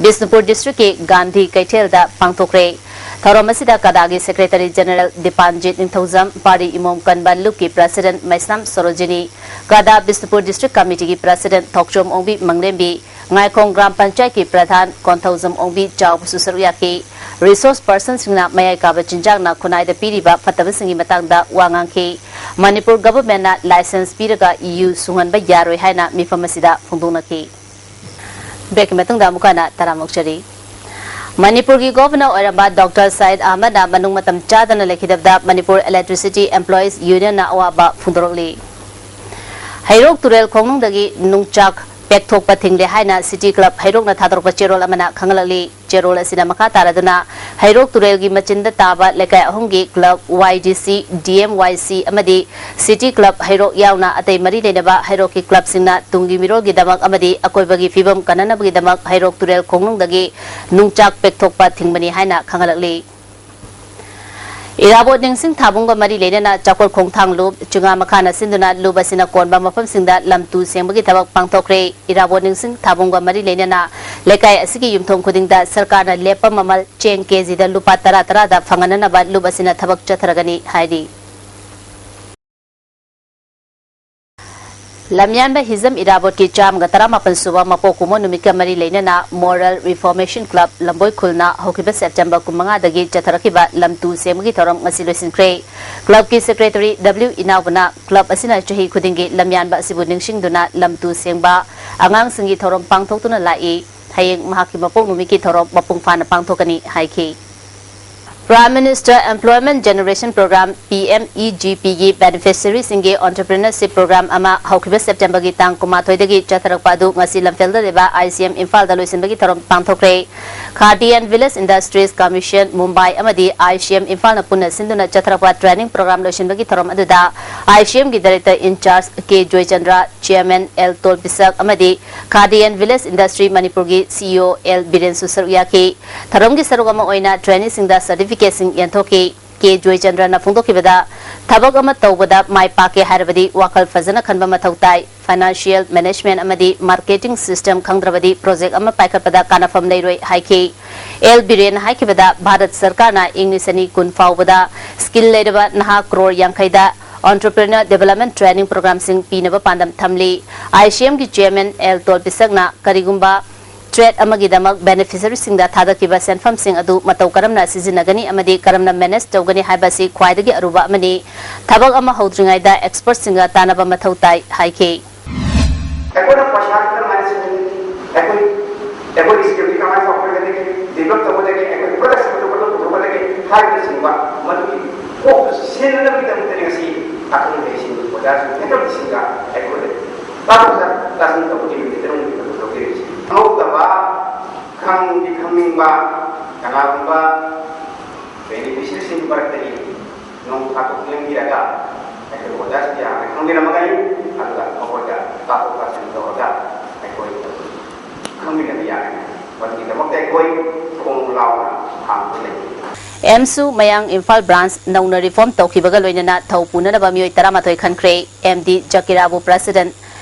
ꯕꯤꯁꯅꯨꯄꯨꯔ districtꯀꯤ ꯒꯥꯟꯙꯤ ꯀꯩꯊꯦꯜꯗ ꯄꯥꯡꯊꯣꯛꯈ꯭ꯔꯦ꯫ ꯊꯧꯔꯝ ꯑꯁꯤꯗ ꯀꯗꯥꯒꯤ Secretary General ꯗꯤꯄꯥꯟꯖꯤꯠ ꯅꯤꯡꯊꯧꯖꯝ, ꯄꯥꯔꯤ ꯏꯃꯣꯝ ꯀꯟꯕ ꯂꯨꯞꯀꯤ President ꯃꯩꯁꯅꯥꯝ ꯁꯣꯔꯣꯖꯤꯅꯤ, ꯀꯗꯥ ꯕꯤꯁꯅꯨꯄꯨꯔ District Committeeꯒꯤ President ꯊꯣꯛꯆꯣꯝ ꯑꯣꯡꯕꯤ ꯃꯪꯂꯦꯝꯕꯤ, ꯉꯥꯏꯈꯣꯡ ꯒ꯭ꯔꯥꯝ ꯄꯟꯆꯥꯌꯠꯀꯤ ꯄ꯭ꯔꯙꯥꯟ ꯀꯣꯟꯊꯧꯖꯝ ꯑꯣꯡꯕꯤ ꯆꯥꯎꯕꯁꯨ ꯁꯔꯨꯛ ꯌꯥꯈꯤ꯫ Resource personꯁꯤꯡꯅ ꯃꯌꯥꯏ ꯀꯥꯕ ꯆꯤꯟꯖꯥꯛꯅ ꯈꯨꯟꯅꯥꯏꯗ ꯄꯤꯔꯤꯕ ꯐꯠꯇꯕꯁꯤꯡꯒꯤ ꯃꯇꯥꯡꯗ ꯋꯥ ꯉꯥꯡꯈꯤ꯫ ꯃꯅꯤꯄꯨꯔ governmentꯅ license ꯄꯤꯔꯒ ꯌꯨ ꯁꯨꯡꯍꯟꯕ ꯌꯥꯔꯣꯏ ꯍꯥꯏꯅ ꯃꯤꯐꯝ ꯑꯁꯤꯗ ꯐꯣꯡꯗꯣꯛꯅꯈꯤ꯫ Breakꯀꯤ ꯃꯇꯨꯡꯗ ꯑꯃꯨꯛ ꯍꯟꯅ ꯇꯔꯥꯝꯅ ꯑꯣꯛꯆꯔꯤ꯫ ꯃꯅꯤꯄꯨꯔꯒꯤ Governor ꯑꯣꯏꯔꯝꯕ Doctor ꯁꯌꯤꯗ ꯑꯍꯃꯗꯅ ꯃꯅꯨꯡ ꯃꯇꯝ ꯆꯥꯗꯅ ꯂꯩꯈꯤꯗꯕꯗ ꯃꯅꯤꯄꯨꯔ Electricity Employees Unionꯅ ꯑꯋꯥꯕ ꯐꯣꯡꯗꯣꯔꯛꯂꯤ꯫ ꯍꯩꯔꯣꯛ ꯇꯨꯔꯦꯜ ꯈꯣꯡꯅꯨꯡꯗꯒꯤ ꯅꯨꯡꯆꯥꯛ ꯄꯦꯛꯊꯣꯛꯄ ꯊꯤꯡꯂꯦ ꯍꯥꯏꯅ City Club ꯍꯩꯔꯣꯛꯅ ꯊꯥꯗꯣꯔꯛꯄ ꯆꯦꯔꯣꯜ ꯑꯃꯅ ꯈꯪꯍꯜꯂꯛꯂꯤ꯫ ꯆꯦꯔꯣꯜ ꯑꯁꯤꯅ ꯃꯈꯥ ꯇꯥꯔꯗꯨꯅ ꯍꯩꯔꯣꯛ ꯇꯨꯔꯦꯜꯒꯤ ꯃꯆꯤꯟꯗ ꯇꯥꯕ ꯂꯩꯀꯥꯏ ꯑꯍꯨꯝꯒꯤ club, Y D C, D M Y C ꯑꯃꯗꯤ City Club ꯍꯩꯔꯣꯛ ꯌꯥꯎꯅ ꯑꯇꯩ ꯃꯔꯤ ꯂꯩꯅꯕ ꯍꯩꯔꯣꯛꯀꯤ clubꯁꯤꯡꯅ ꯇꯨꯡꯒꯤ ꯃꯤꯔꯣꯜꯒꯤꯗꯃꯛ ꯑꯃꯗꯤ ꯑꯀꯣꯏꯕꯒꯤ ꯐꯤꯕꯝ ꯀꯟꯅꯅꯕꯒꯤꯗꯃꯛ ꯍꯩꯔꯣꯛ ꯇꯨꯔꯦꯜ ꯈꯣꯡꯅꯨꯡꯗꯒꯤ ꯅꯨꯡꯆꯥꯛ ꯄꯦꯛꯊꯣꯛꯄ ꯊꯤꯡꯕꯅꯤ ꯍꯥꯏꯅ ꯈꯪꯍꯜꯂꯛꯂꯤ꯫ ꯏꯔꯥꯕꯣꯠ ꯅꯤꯡꯁꯤꯡ ꯊꯥꯕꯨꯡꯒ ꯃꯔꯤ ꯂꯩꯅꯅ ꯆꯥꯎꯈꯣꯜ ꯈꯣꯡꯊꯥꯡ ꯂꯨꯞ ꯆꯤꯉꯥ ꯃꯈꯥꯅ ꯁꯤꯟꯗꯨꯅ ꯂꯨꯞ ꯑꯁꯤꯅ ꯀꯣꯟꯕ ꯃꯐꯝꯁꯤꯡꯗ ꯂꯝ ꯇꯨ ꯁꯦꯡꯕꯒꯤ ꯊꯕꯛ ꯄꯥꯡꯊꯣꯛꯈ꯭ꯔꯦ꯫ ꯏꯔꯥꯕꯣꯠ ꯅꯤꯡꯁꯤꯡ ꯊꯥꯕꯨꯡꯒ ꯃꯔꯤ ꯂꯩꯅꯅ ꯂꯩꯀꯥꯏ ꯑꯁꯤꯒꯤ ꯌꯨꯝꯊꯣꯡ ꯈꯨꯗꯤꯡꯗ ꯁꯔꯀꯥꯔꯅ ꯂꯦꯞꯄ ꯃꯃꯜ ꯆꯦꯡ ꯀꯦꯖꯤꯗ ꯂꯨꯄꯥ ꯇꯔꯥ ꯇꯔꯥꯗ ꯐꯪꯍꯟꯅꯅꯕ ꯂꯨꯞ ꯑꯁꯤꯅ ꯊꯕꯛ ꯆꯠꯊꯔꯒꯅꯤ ꯍꯥꯏꯔꯤ꯫ ꯂꯝꯌꯥꯟꯕ ꯍꯤꯖꯝ ꯏꯔꯥꯕꯣꯠꯀꯤ ꯆꯥꯝꯃꯒ ꯇꯔꯥꯃꯥꯄꯟ ꯁꯨꯕ ꯃꯄꯣꯛ ꯀꯨꯝꯑꯣꯟ ꯅꯨꯃꯤꯠꯀ ꯃꯔꯤ ꯂꯩꯅꯅ Moral Reformation Club ꯂꯝꯕꯣꯏ ꯈꯨꯜꯅ ꯍꯧꯈꯤꯕ September ꯀꯨꯟꯃꯉꯥꯗꯒꯤ ꯆꯠꯊꯔꯛꯈꯤꯕ ꯂꯝ ꯇꯨ ꯁꯦꯝꯕꯒꯤ ꯊꯧꯔꯝ ꯉꯁꯤ ꯂꯣꯏꯁꯤꯟꯈ꯭ꯔꯦ꯫ Clubꯀꯤ Secretary W ꯏꯅꯥꯎꯕꯅ club ꯑꯁꯤꯅ ꯆꯍꯤ ꯈꯨꯗꯤꯡꯒꯤ ꯂꯝꯌꯥꯟꯕ ꯑꯁꯤꯕꯨ ꯅꯤꯡꯁꯤꯡꯗꯨꯅ ꯂꯝ ꯇꯨ ꯁꯦꯡꯕ ꯑꯉꯥꯡꯁꯤꯡꯒꯤ ꯊꯧꯔꯝ ꯄꯥꯡꯊꯣꯛꯇꯨꯅ ꯂꯥꯛꯏ꯫ ꯍꯌꯦꯡ ꯃꯍꯥꯛꯀꯤ ꯃꯄꯣꯛ ꯅꯨꯃꯤꯠꯀꯤ ꯊꯧꯔꯝ ꯃꯄꯨꯡ ꯐꯥꯅ ꯄꯥꯡꯊꯣꯛꯀꯅꯤ ꯍꯥꯏꯈꯤ꯫ Prime Minister Employment Generation Program, P M E G P ꯒꯤ beneficiaryꯁꯤꯡꯒꯤ entrepreneurship program ꯑꯃ ꯍꯧꯈꯤꯕ Septemberꯒꯤ ꯇꯥꯡ ꯀꯨꯟꯃꯥꯊꯣꯏꯗꯒꯤ ꯆꯠꯊꯔꯛꯄ ꯑꯗꯨ ꯉꯁꯤ ꯂꯝꯐꯦꯜꯗ ꯂꯩꯕ I C M ꯏꯝꯐꯥꯜꯗ ꯂꯣꯏꯁꯤꯟꯕꯒꯤ ꯊꯧꯔꯝ ꯄꯥꯡꯊꯣꯛꯈ꯭ꯔꯦ꯫ Khadi and Village Industries Commission Mumbai ꯑꯃꯗꯤ I C M ꯏꯝꯐꯥꯜꯅ ꯄꯨꯟꯅ ꯁꯤꯟꯗꯨꯅ ꯆꯠꯊꯔꯛꯄ training program ꯂꯣꯏꯁꯤꯟꯕꯒꯤ ꯊꯧꯔꯝ ꯑꯗꯨꯗ I C M ꯒꯤ director in charge K Joychandra, chairman L ꯇꯣꯜꯄꯤꯁꯛ ꯑꯃꯗꯤ Khadi and Village Industry ꯃꯅꯤꯄꯨꯔꯒꯤ C E O L ꯕꯤꯔꯦꯟꯁꯨ ꯁꯔꯨꯛ ꯌꯥꯈꯤ꯫ ꯊꯧꯔꯝꯒꯤ ꯁꯔꯨꯛ ꯑꯃ ꯑꯣꯏꯅ traineeꯁꯤꯡꯗ certificateꯁꯤꯡ ꯌꯦꯟꯊꯣꯛꯈꯤ꯫ K ꯖꯣꯏꯆꯟꯗ꯭ꯔꯅ ꯐꯣꯡꯗꯣꯛꯈꯤꯕꯗ, ꯊꯕꯛ ꯑꯃ ꯇꯧꯕꯗ ꯃꯥꯏ ꯄꯥꯛꯀꯦ ꯍꯥꯏꯔꯕꯗꯤ ꯋꯥꯈꯜ ꯐꯖꯅ ꯈꯟꯕ ꯃꯊꯧ ꯇꯥꯏ꯫ Financial management ꯑꯃꯗꯤ marketing system ꯈꯪꯗ꯭ꯔꯕꯗꯤ project ꯑꯃ ꯄꯥꯏꯈꯠꯄꯗ ꯀꯥꯟꯅꯐꯝ ꯂꯩꯔꯣꯏ ꯍꯥꯏꯈꯤ꯫ L ꯕꯤꯔꯦꯟꯅ ꯍꯥꯏꯈꯤꯕꯗ, ꯚꯥꯔꯠ ꯁꯔꯀꯥꯔꯅ ꯏꯪ ꯂꯤꯁꯤꯡ ꯑꯅꯤ ꯀꯨꯟ ꯐꯥꯎꯕꯗ skill ꯂꯩꯔꯕ ꯅꯍꯥ ꯀ꯭ꯔꯣꯔ ꯌꯥꯡꯈꯩꯗ entrepreneur development training programꯁꯤꯡ ꯄꯤꯅꯕ ꯄꯥꯟꯗꯝ ꯊꯝꯂꯤ꯫ I C M ꯒꯤ chairman L ꯇꯣꯜꯄꯤꯁꯛꯅ ꯀꯔꯤꯒꯨꯝꯕ trade ꯑꯃꯒꯤꯗꯃꯛ beneficiaryꯁꯤꯡꯗ ꯊꯥꯗꯈꯤꯕ ꯁꯦꯟꯐꯝꯁꯤꯡ ꯑꯗꯨ ꯃꯇꯧ ꯀꯔꯝꯅ ꯁꯤꯖꯤꯟꯅꯒꯅꯤ ꯑꯃꯗꯤ ꯀꯔꯝꯅ manage ꯇꯧꯒꯅꯤ ꯍꯥꯏꯕꯁꯤ ꯈ꯭ꯋꯥꯏꯗꯒꯤ ꯑꯔꯨꯕ ꯑꯃꯅꯤ꯫ ꯊꯕꯛ ꯑꯃ ꯍꯧꯗ꯭ꯔꯤꯉꯩꯗ expertꯁꯤꯡꯒ ꯇꯥꯟꯅꯕ ꯃꯊꯧ ꯇꯥꯏ ꯍꯥꯏꯈꯤ꯫ ꯑꯩꯈꯣꯏꯅ ꯄꯩꯁꯥ ꯈꯛꯇ ꯃꯥꯏꯅ ꯁꯤꯖꯤꯟꯅꯩ꯫ ꯑꯩꯈꯣꯏ, ꯑꯩꯈꯣꯏꯒꯤ skillꯗꯤ ꯀꯃꯥꯏꯅ ꯆꯥꯎꯈꯠꯀꯗꯒꯦ, develop ꯇꯧꯒꯗꯒꯦ, ꯑꯩꯈꯣꯏ product ꯑꯃꯗ product ꯄꯨꯊꯣꯛꯀꯗꯒꯦ ꯍꯥꯏꯕꯅꯆꯤꯡꯕ ꯃꯗꯨꯒꯤ ꯀꯣꯛꯇꯨ ꯁꯦꯟꯅꯅꯕꯒꯤꯗꯃꯛꯇꯅꯤ ꯉꯁꯤ ꯑꯈꯪ ꯑꯍꯩꯁꯤꯡ, ꯑꯣꯖꯥꯁꯤꯡ, facultyꯁꯤꯡꯒ ꯑꯩꯈꯣꯏ ꯇꯥꯊꯣꯛ ꯇꯥꯁꯤꯟ ꯇꯧꯕꯒꯤ ꯅꯨꯃꯤꯠ ꯇꯔꯨꯛꯅꯤ ꯂꯧꯖꯔꯤꯕꯁꯤ꯫ ꯈꯪꯍꯧꯗꯕ, ꯈꯪꯗꯤ ꯈꯪꯅꯤꯡꯕ, ꯀꯅꯥꯒꯨꯝꯕ beneficiaryꯁꯤꯡꯒꯤ ꯃꯔꯛꯇꯒꯤ ꯅꯣꯡ ꯐꯥꯗꯣꯛ ꯂꯦꯡꯕꯤꯔꯒ ꯑꯩꯈꯣꯏ ꯑꯣꯖꯥꯁꯤꯡ ꯌꯥꯝꯅ ꯈꯪꯕꯤꯔꯝꯃꯒꯅꯤ꯫ ꯑꯗꯨꯒ ꯃꯈꯣꯏꯗ ꯇꯥꯊꯣꯛ ꯇꯥꯁꯤꯟ ꯇꯧꯔꯒ ꯑꯩꯈꯣꯏ ꯈꯪꯃꯤꯟꯅꯕ ꯌꯥꯒꯅꯤ꯫ ꯃꯗꯨꯒꯤꯗꯃꯛꯇ ꯑꯩꯈꯣꯏ ꯊꯣꯡ ꯂꯥꯎꯅ ꯍꯥꯡꯗꯨꯅ ꯂꯩ꯫ ꯑꯦꯝꯁꯨ ꯃꯌꯥꯡ ꯏꯝꯐꯥꯜ branch ꯅꯧꯅ reform ꯇꯧꯈꯤꯕꯒ ꯂꯣꯏꯅꯅ ꯊꯧ ꯄꯨꯅꯅꯕ ꯃꯤꯑꯣꯏ ꯇꯔꯥꯃꯥꯊꯣꯏ ꯈꯟꯈ꯭ꯔꯦ꯫ M D ꯖꯀꯤꯔꯥꯕꯨ president,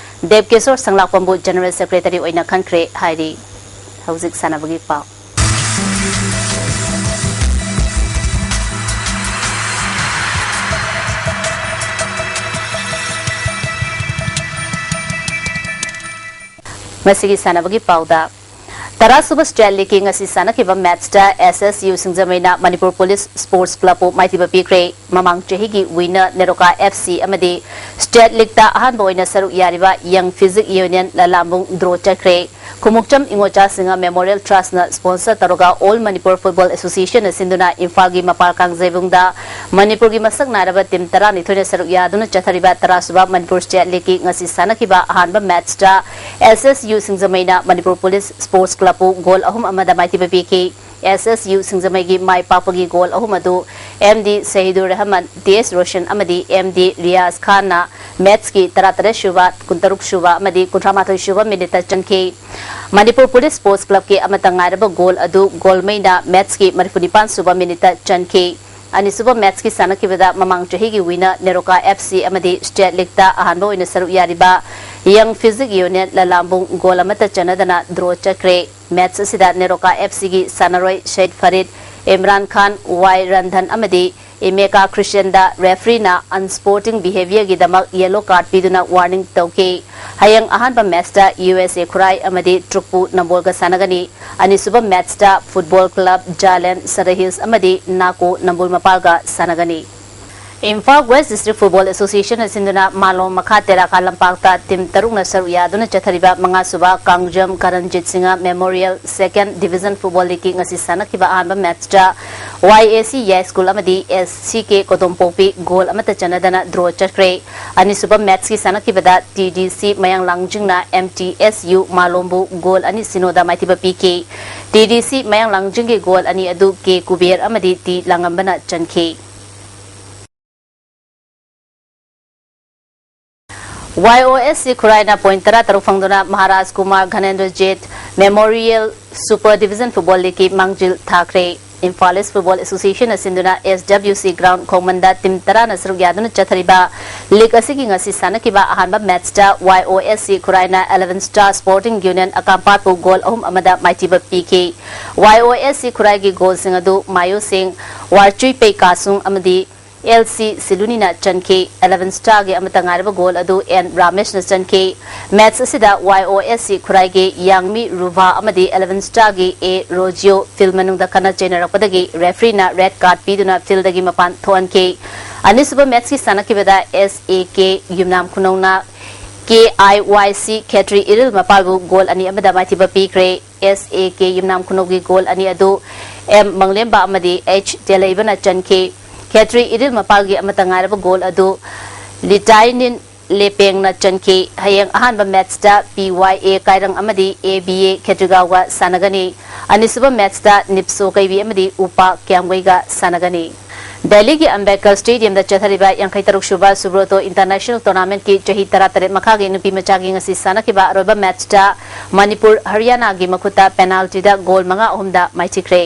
ꯗꯦꯕꯀꯦꯁꯣꯔ ꯁꯪꯂꯥꯛꯄꯝꯕꯨ general secretary ꯑꯣꯏꯅ ꯈꯟꯈ꯭ꯔꯦ ꯍꯥꯏꯔꯤ꯫ ꯍꯧꯖꯤꯛ ꯁꯥꯟꯅꯕꯒꯤ ꯄꯥꯎ꯫ ꯉꯁꯤꯒꯤ ꯁꯥꯟꯅꯕꯒꯤ ꯄꯥꯎꯗ, ꯇꯔꯥꯁꯨꯕ state leagueꯀꯤ ꯉꯁꯤ ꯁꯥꯟꯅꯈꯤꯕ matchꯇ S S U ꯁꯤꯡꯖꯃꯩꯅ Manipur Police Sports Clubꯄꯨ ꯃꯥꯏꯊꯤꯕ ꯄꯤꯈ꯭ꯔꯦ꯫ ꯃꯃꯥꯡ ꯆꯍꯤꯒꯤ winner ꯅꯦꯔꯣꯀꯥ F C ꯑꯃꯗꯤ state leagueꯇ ꯑꯍꯥꯟꯕ ꯑꯣꯏꯅ ꯁꯔꯨꯛ ꯌꯥꯔꯤꯕ Young Physique Union ꯂꯂꯥꯝꯕꯨꯡ draw ꯆꯠꯈ꯭ꯔꯦ꯫ ꯈꯨꯃꯨꯛꯆꯝ ꯏꯉꯣꯆꯥ ꯁꯤꯡꯍ Memorial Trust ꯅ sponsor ꯇꯧꯔꯒ All Manipur Football Association ꯅ ꯁꯤꯟꯗꯨꯅ ꯏꯝꯐꯥꯜꯒꯤ ꯃꯄꯥꯜ ꯀꯥꯡꯖꯩꯕꯨꯡꯗ ꯃꯅꯤꯄꯨꯔꯒꯤ ꯃꯁꯛ ꯅꯥꯏꯔꯕ team ꯇꯔꯥꯅꯤꯊꯣꯏꯅ ꯁꯔꯨꯛ ꯌꯥꯗꯨꯅ ꯆꯠꯊꯔꯤꯕ ꯇꯔꯥꯁꯨꯕ Manipur State League ꯀꯤ ꯉꯁꯤ ꯁꯥꯟꯅꯈꯤꯕ ꯑꯍꯥꯟꯕ match ꯇ S S U ꯁꯤꯡꯖꯃꯩꯅ Manipur Police Sports Club ꯄꯨ goal ꯑꯍꯨꯝ ꯑꯃꯗ ꯃꯥꯏꯊꯤꯕ ꯄꯤꯈꯤ꯫ S S U ꯁꯤꯡꯖꯃꯩꯒꯤ ꯃꯥꯏ ꯄꯥꯛꯄꯒꯤ goal ꯑꯍꯨꯝ ꯑꯗꯨ M D Sahidur Rahman, T S Roshan ꯑꯃꯗꯤ M D ꯔꯤꯌꯥꯖ ꯈꯥꯟꯅ match ꯀꯤ ꯇꯔꯥꯇꯔꯦꯠ ꯁꯨꯕ, ꯀꯨꯟꯇꯔꯨꯛ ꯁꯨꯕ ꯑꯃꯗꯤ ꯀꯨꯟꯊ꯭ꯔꯥ ꯃꯥꯊꯣꯏ ꯁꯨꯕ minute ꯇ ꯆꯟꯈꯤ꯫ Manipur Police Sports Club ꯀꯤ ꯑꯃꯠꯇ ꯉꯥꯏꯔꯕ goal ꯑꯗꯨ ꯒꯣꯜꯃꯩꯅ match ꯀꯤ ꯃꯔꯤꯐꯨ ꯅꯤꯄꯥꯟ ꯁꯨꯕ minute ꯇ ꯆꯟꯈꯤ꯫ ꯑꯅꯤꯁꯨꯕ match ꯀꯤ ꯁꯥꯟꯅꯈꯤꯕꯗ ꯃꯃꯥꯡ ꯆꯍꯤꯒꯤ winner ꯅꯦꯔꯣꯀꯥ F C ꯑꯃꯗꯤ State League ꯇ ꯑꯍꯥꯟꯕ ꯑꯣꯏꯅ ꯁꯔꯨꯛ ꯌꯥꯔꯤꯕ Young Physique Union ꯂꯂꯥꯝꯕꯨꯡ goal ꯑꯃꯠꯇ ꯆꯟꯅꯗꯅ draw ꯆꯠꯈ꯭ꯔꯦ꯫ Match ꯑꯁꯤꯗ ꯅꯦꯔꯣꯀꯥ F C ꯒꯤ ꯁꯥꯟꯅꯔꯣꯏ ꯁꯩꯗ ꯐꯔꯤꯗ, ꯏꯝꯔꯥꯟ ꯈꯥꯟ, ꯋꯥꯏ ꯔꯟꯙꯟ ꯑꯃꯗꯤ ꯏꯃꯦꯀꯥ ꯈ꯭ꯔꯤꯁꯇꯤꯌꯟꯗ referee ꯅ unsporting behaviour ꯒꯤꯗꯃꯛ yellow card ꯄꯤꯗꯨꯅ warning ꯇꯧꯈꯤ꯫ ꯍꯌꯦꯡ ꯑꯍꯥꯟꯕ match ꯇ U S A ꯈꯨꯔꯥꯏ ꯑꯃꯗꯤ ꯇ꯭ꯔꯨꯛꯄꯨ ꯅꯝꯕꯣꯜꯒ ꯁꯥꯟꯅꯒꯅꯤ꯫ ꯑꯅꯤꯁꯨꯕ match ꯇ Football Club ꯖꯥꯂꯦꯟ ꯁꯔꯍꯤꯜꯁ ꯑꯃꯗꯤ ꯅꯥꯀꯣ ꯅꯝꯕꯨꯜ ꯃꯄꯥꯜꯒ ꯁꯥꯟꯅꯒꯅꯤ꯫ Imphal West District Football Association ꯅ ꯁꯤꯟꯗꯨꯅ ꯃꯥꯂꯣꯝ ꯃꯈꯥ ꯇꯦꯔꯥꯈꯥ ꯂꯝꯄꯥꯛꯇ team ꯇꯔꯨꯛꯅ ꯁꯔꯨꯛ ꯌꯥꯗꯨꯅ ꯆꯠꯊꯔꯤꯕ ꯃꯉꯥꯁꯨꯕ Kangjam ꯀꯔꯟꯖꯤꯠ Singh Memorial Second Division Football League ꯀꯤ ꯉꯁꯤ ꯁꯥꯟꯅꯈꯤꯕ ꯑꯍꯥꯟꯕ match ꯇ Y A C ꯌꯥꯏꯁ꯭ꯀꯨꯜ ꯑꯃꯗꯤ S C K ꯀꯣꯗꯣꯝꯄꯣꯛꯄꯤ goal ꯑꯃꯠꯇ ꯆꯟꯅꯗꯅ draw ꯆꯠꯈ꯭ꯔꯦ꯫ ꯑꯅꯤꯁꯨꯕ match ꯀꯤ ꯁꯥꯟꯅꯈꯤꯕꯗ T D C ꯃꯌꯥꯡ ꯂꯥꯡꯖꯤꯡꯅ M T S U ꯃꯥꯂꯣꯝꯕꯨ goal ꯑꯅꯤ ꯁꯤꯅꯣꯗ ꯃꯥꯏꯊꯤꯕ ꯄꯤꯈꯤ꯫ T D C ꯃꯌꯥꯡ ꯂꯥꯡꯖꯤꯡꯒꯤ goal ꯑꯅꯤ ꯑꯗꯨ K ꯀꯨꯕꯦꯔ ꯑꯃꯗꯤ T ꯂꯥꯡꯉꯝꯕꯅ ꯆꯟꯈꯤ꯫ Y O S C ꯈꯨꯔꯥꯏꯅ point ꯇꯔꯥꯇꯔꯨꯛ ꯐꯪꯗꯨꯅ Maharaj Kumar ꯘꯅꯦꯟꯗ꯭ꯔꯖꯤꯠ Memorial Super Division Football League ꯀꯤ ꯃꯥꯡꯖꯤꯜ ꯊꯥꯈ꯭ꯔꯦ꯫ ꯏꯝꯐꯥꯜ East Football Association ꯅ ꯁꯤꯟꯗꯨꯅ S W C ground ꯈꯣꯡꯃꯟꯗ team ꯇꯔꯥꯅ ꯁꯔꯨꯛ ꯌꯥꯗꯨꯅ ꯆꯠꯊꯔꯤꯕ league ꯑꯁꯤꯒꯤ ꯉꯁꯤ ꯁꯥꯟꯅꯈꯤꯕ ꯑꯍꯥꯟꯕ match ꯇ Y O S C ꯈꯨꯔꯥꯏꯅ Eleven Star Sporting Union ꯑꯀꯥꯝꯄꯥꯠꯄꯨ goal ꯑꯍꯨꯝ ꯑꯃꯗ ꯃꯥꯏꯊꯤꯕ ꯄꯤꯈꯤ꯫ Y O S C ꯈꯨꯔꯥꯏꯒꯤ goal ꯁꯤꯡ ꯑꯗꯨ ꯃꯥꯌꯣ ꯁꯤꯡ, ꯋꯥꯔꯆꯨꯏꯄꯩ ꯀꯥꯁꯨꯡ ꯑꯃꯗꯤ L C ꯁꯤꯂꯨꯅꯤꯅ ꯆꯟꯈꯤ꯫ Eleven Star ꯒꯤ ꯑꯃꯠꯇ ꯉꯥꯏꯔꯕ goal ꯑꯗꯨ N ꯔꯥꯃꯦꯁꯅ ꯆꯟꯈꯤ꯫ Match ꯑꯁꯤꯗ Y O S C ꯈꯨꯔꯥꯏꯒꯤ ꯌꯥꯡꯃꯤ ꯔꯨꯚꯥ ꯑꯃꯗꯤ Eleven Star ꯒꯤ A ꯔꯣꯖꯤꯌꯣ field ꯃꯅꯨꯡꯗ ꯈꯠꯅ ꯆꯩꯅꯔꯛꯄꯗꯒꯤ referee ꯅ red card ꯄꯤꯗꯨꯅ field ꯗꯒꯤ ꯃꯄꯥꯟ ꯊꯣꯛꯍꯟꯈꯤ꯫ ꯑꯅꯤꯁꯨꯕ match ꯀꯤ ꯁꯥꯟꯅꯈꯤꯕꯗ S A K ꯌꯨꯝꯅꯥꯝ ꯈꯨꯅꯧꯅ ꯀꯦ ꯑꯥꯏ ꯋꯥꯏ ꯁꯤ ꯈꯦꯇ꯭ꯔꯤ ꯏꯔꯤꯜ ꯃꯄꯥꯜꯕꯨ ꯒꯣꯜ ꯑꯅꯤ ꯑꯃꯗ ꯃꯥꯏꯊꯤꯕ ꯄꯤꯈ꯭ꯔꯦ꯫ ꯑꯦꯁ ꯑꯦ ꯀꯦ ꯌꯨꯝꯅꯥꯝ ꯈꯨꯅꯧꯒꯤ ꯒꯣꯜ ꯑꯅꯤ ꯑꯗꯨ ꯑꯦꯝ ꯃꯪꯂꯦꯝꯕ ꯑꯃꯗꯤ ꯑꯩꯆ ꯇꯦꯂꯩꯕꯅ ꯆꯟꯈꯤ꯫ ꯈꯦꯇ꯭ꯔꯤ ꯏꯔꯤꯜ ꯃꯄꯥꯜꯒꯤ ꯑꯃꯠꯇ ꯉꯥꯏꯔꯕ ꯒꯣꯜ ꯑꯗꯨ ꯂꯤꯇꯥꯏꯅꯤꯟ ꯂꯦꯄꯦꯡꯅ ꯆꯟꯈꯤ꯫ ꯍꯌꯦꯡ ꯑꯍꯥꯟꯕ ꯃꯦꯠꯆꯇ ꯄꯤ ꯋꯥꯏ ꯑꯦ ꯀꯥꯏꯔꯪ ꯑꯃꯗꯤ ꯑꯦ ꯕꯤ ꯑꯦ ꯈꯦꯇ꯭ꯔꯤꯒꯥꯎꯒ ꯁꯥꯟꯅꯒꯅꯤ꯫ ꯑꯅꯤꯁꯨꯕ ꯃꯦꯠꯆꯇ ꯅꯤꯞꯁꯣ ꯀꯩꯕꯤ ꯑꯃꯗꯤ ꯎꯄꯥ ꯀ꯭ꯌꯥꯝꯒꯩꯒ ꯁꯥꯟꯅꯒꯅꯤ꯫ ꯗꯦꯜꯂꯤꯒꯤ ꯑꯝꯕꯦꯗꯀꯔ ꯁ꯭ꯇꯦꯗꯤꯌꯝꯗ ꯆꯠꯊꯔꯤꯕ ꯌꯥꯡꯈꯩ ꯇꯔꯨꯛ ꯁꯨꯕ ꯁꯨꯕ꯭ꯔꯣꯇꯣ ꯏꯟꯇꯔꯅꯦꯁꯅꯦꯜ ꯇꯣꯔꯅꯥꯃꯦꯟꯠꯀꯤ ꯆꯍꯤ ꯇꯔꯥ ꯇꯔꯦꯠ ꯃꯈꯥꯒꯤ ꯅꯨꯄꯤ ꯃꯆꯥꯒꯤ ꯉꯁꯤ ꯁꯥꯟꯅꯈꯤꯕ ꯑꯔꯣꯏꯕ ꯃꯦꯠꯆꯇ ꯃꯅꯤꯄꯨꯔ ꯍꯔꯤꯌꯥꯅꯥꯒꯤ ꯃꯈꯨꯠꯇ ꯄꯦꯅꯥꯜꯇꯤꯗ ꯒꯣꯜ ꯃꯉꯥ ꯑꯍꯨꯝꯗ ꯃꯥꯏꯊꯤꯈ꯭ꯔꯦ꯫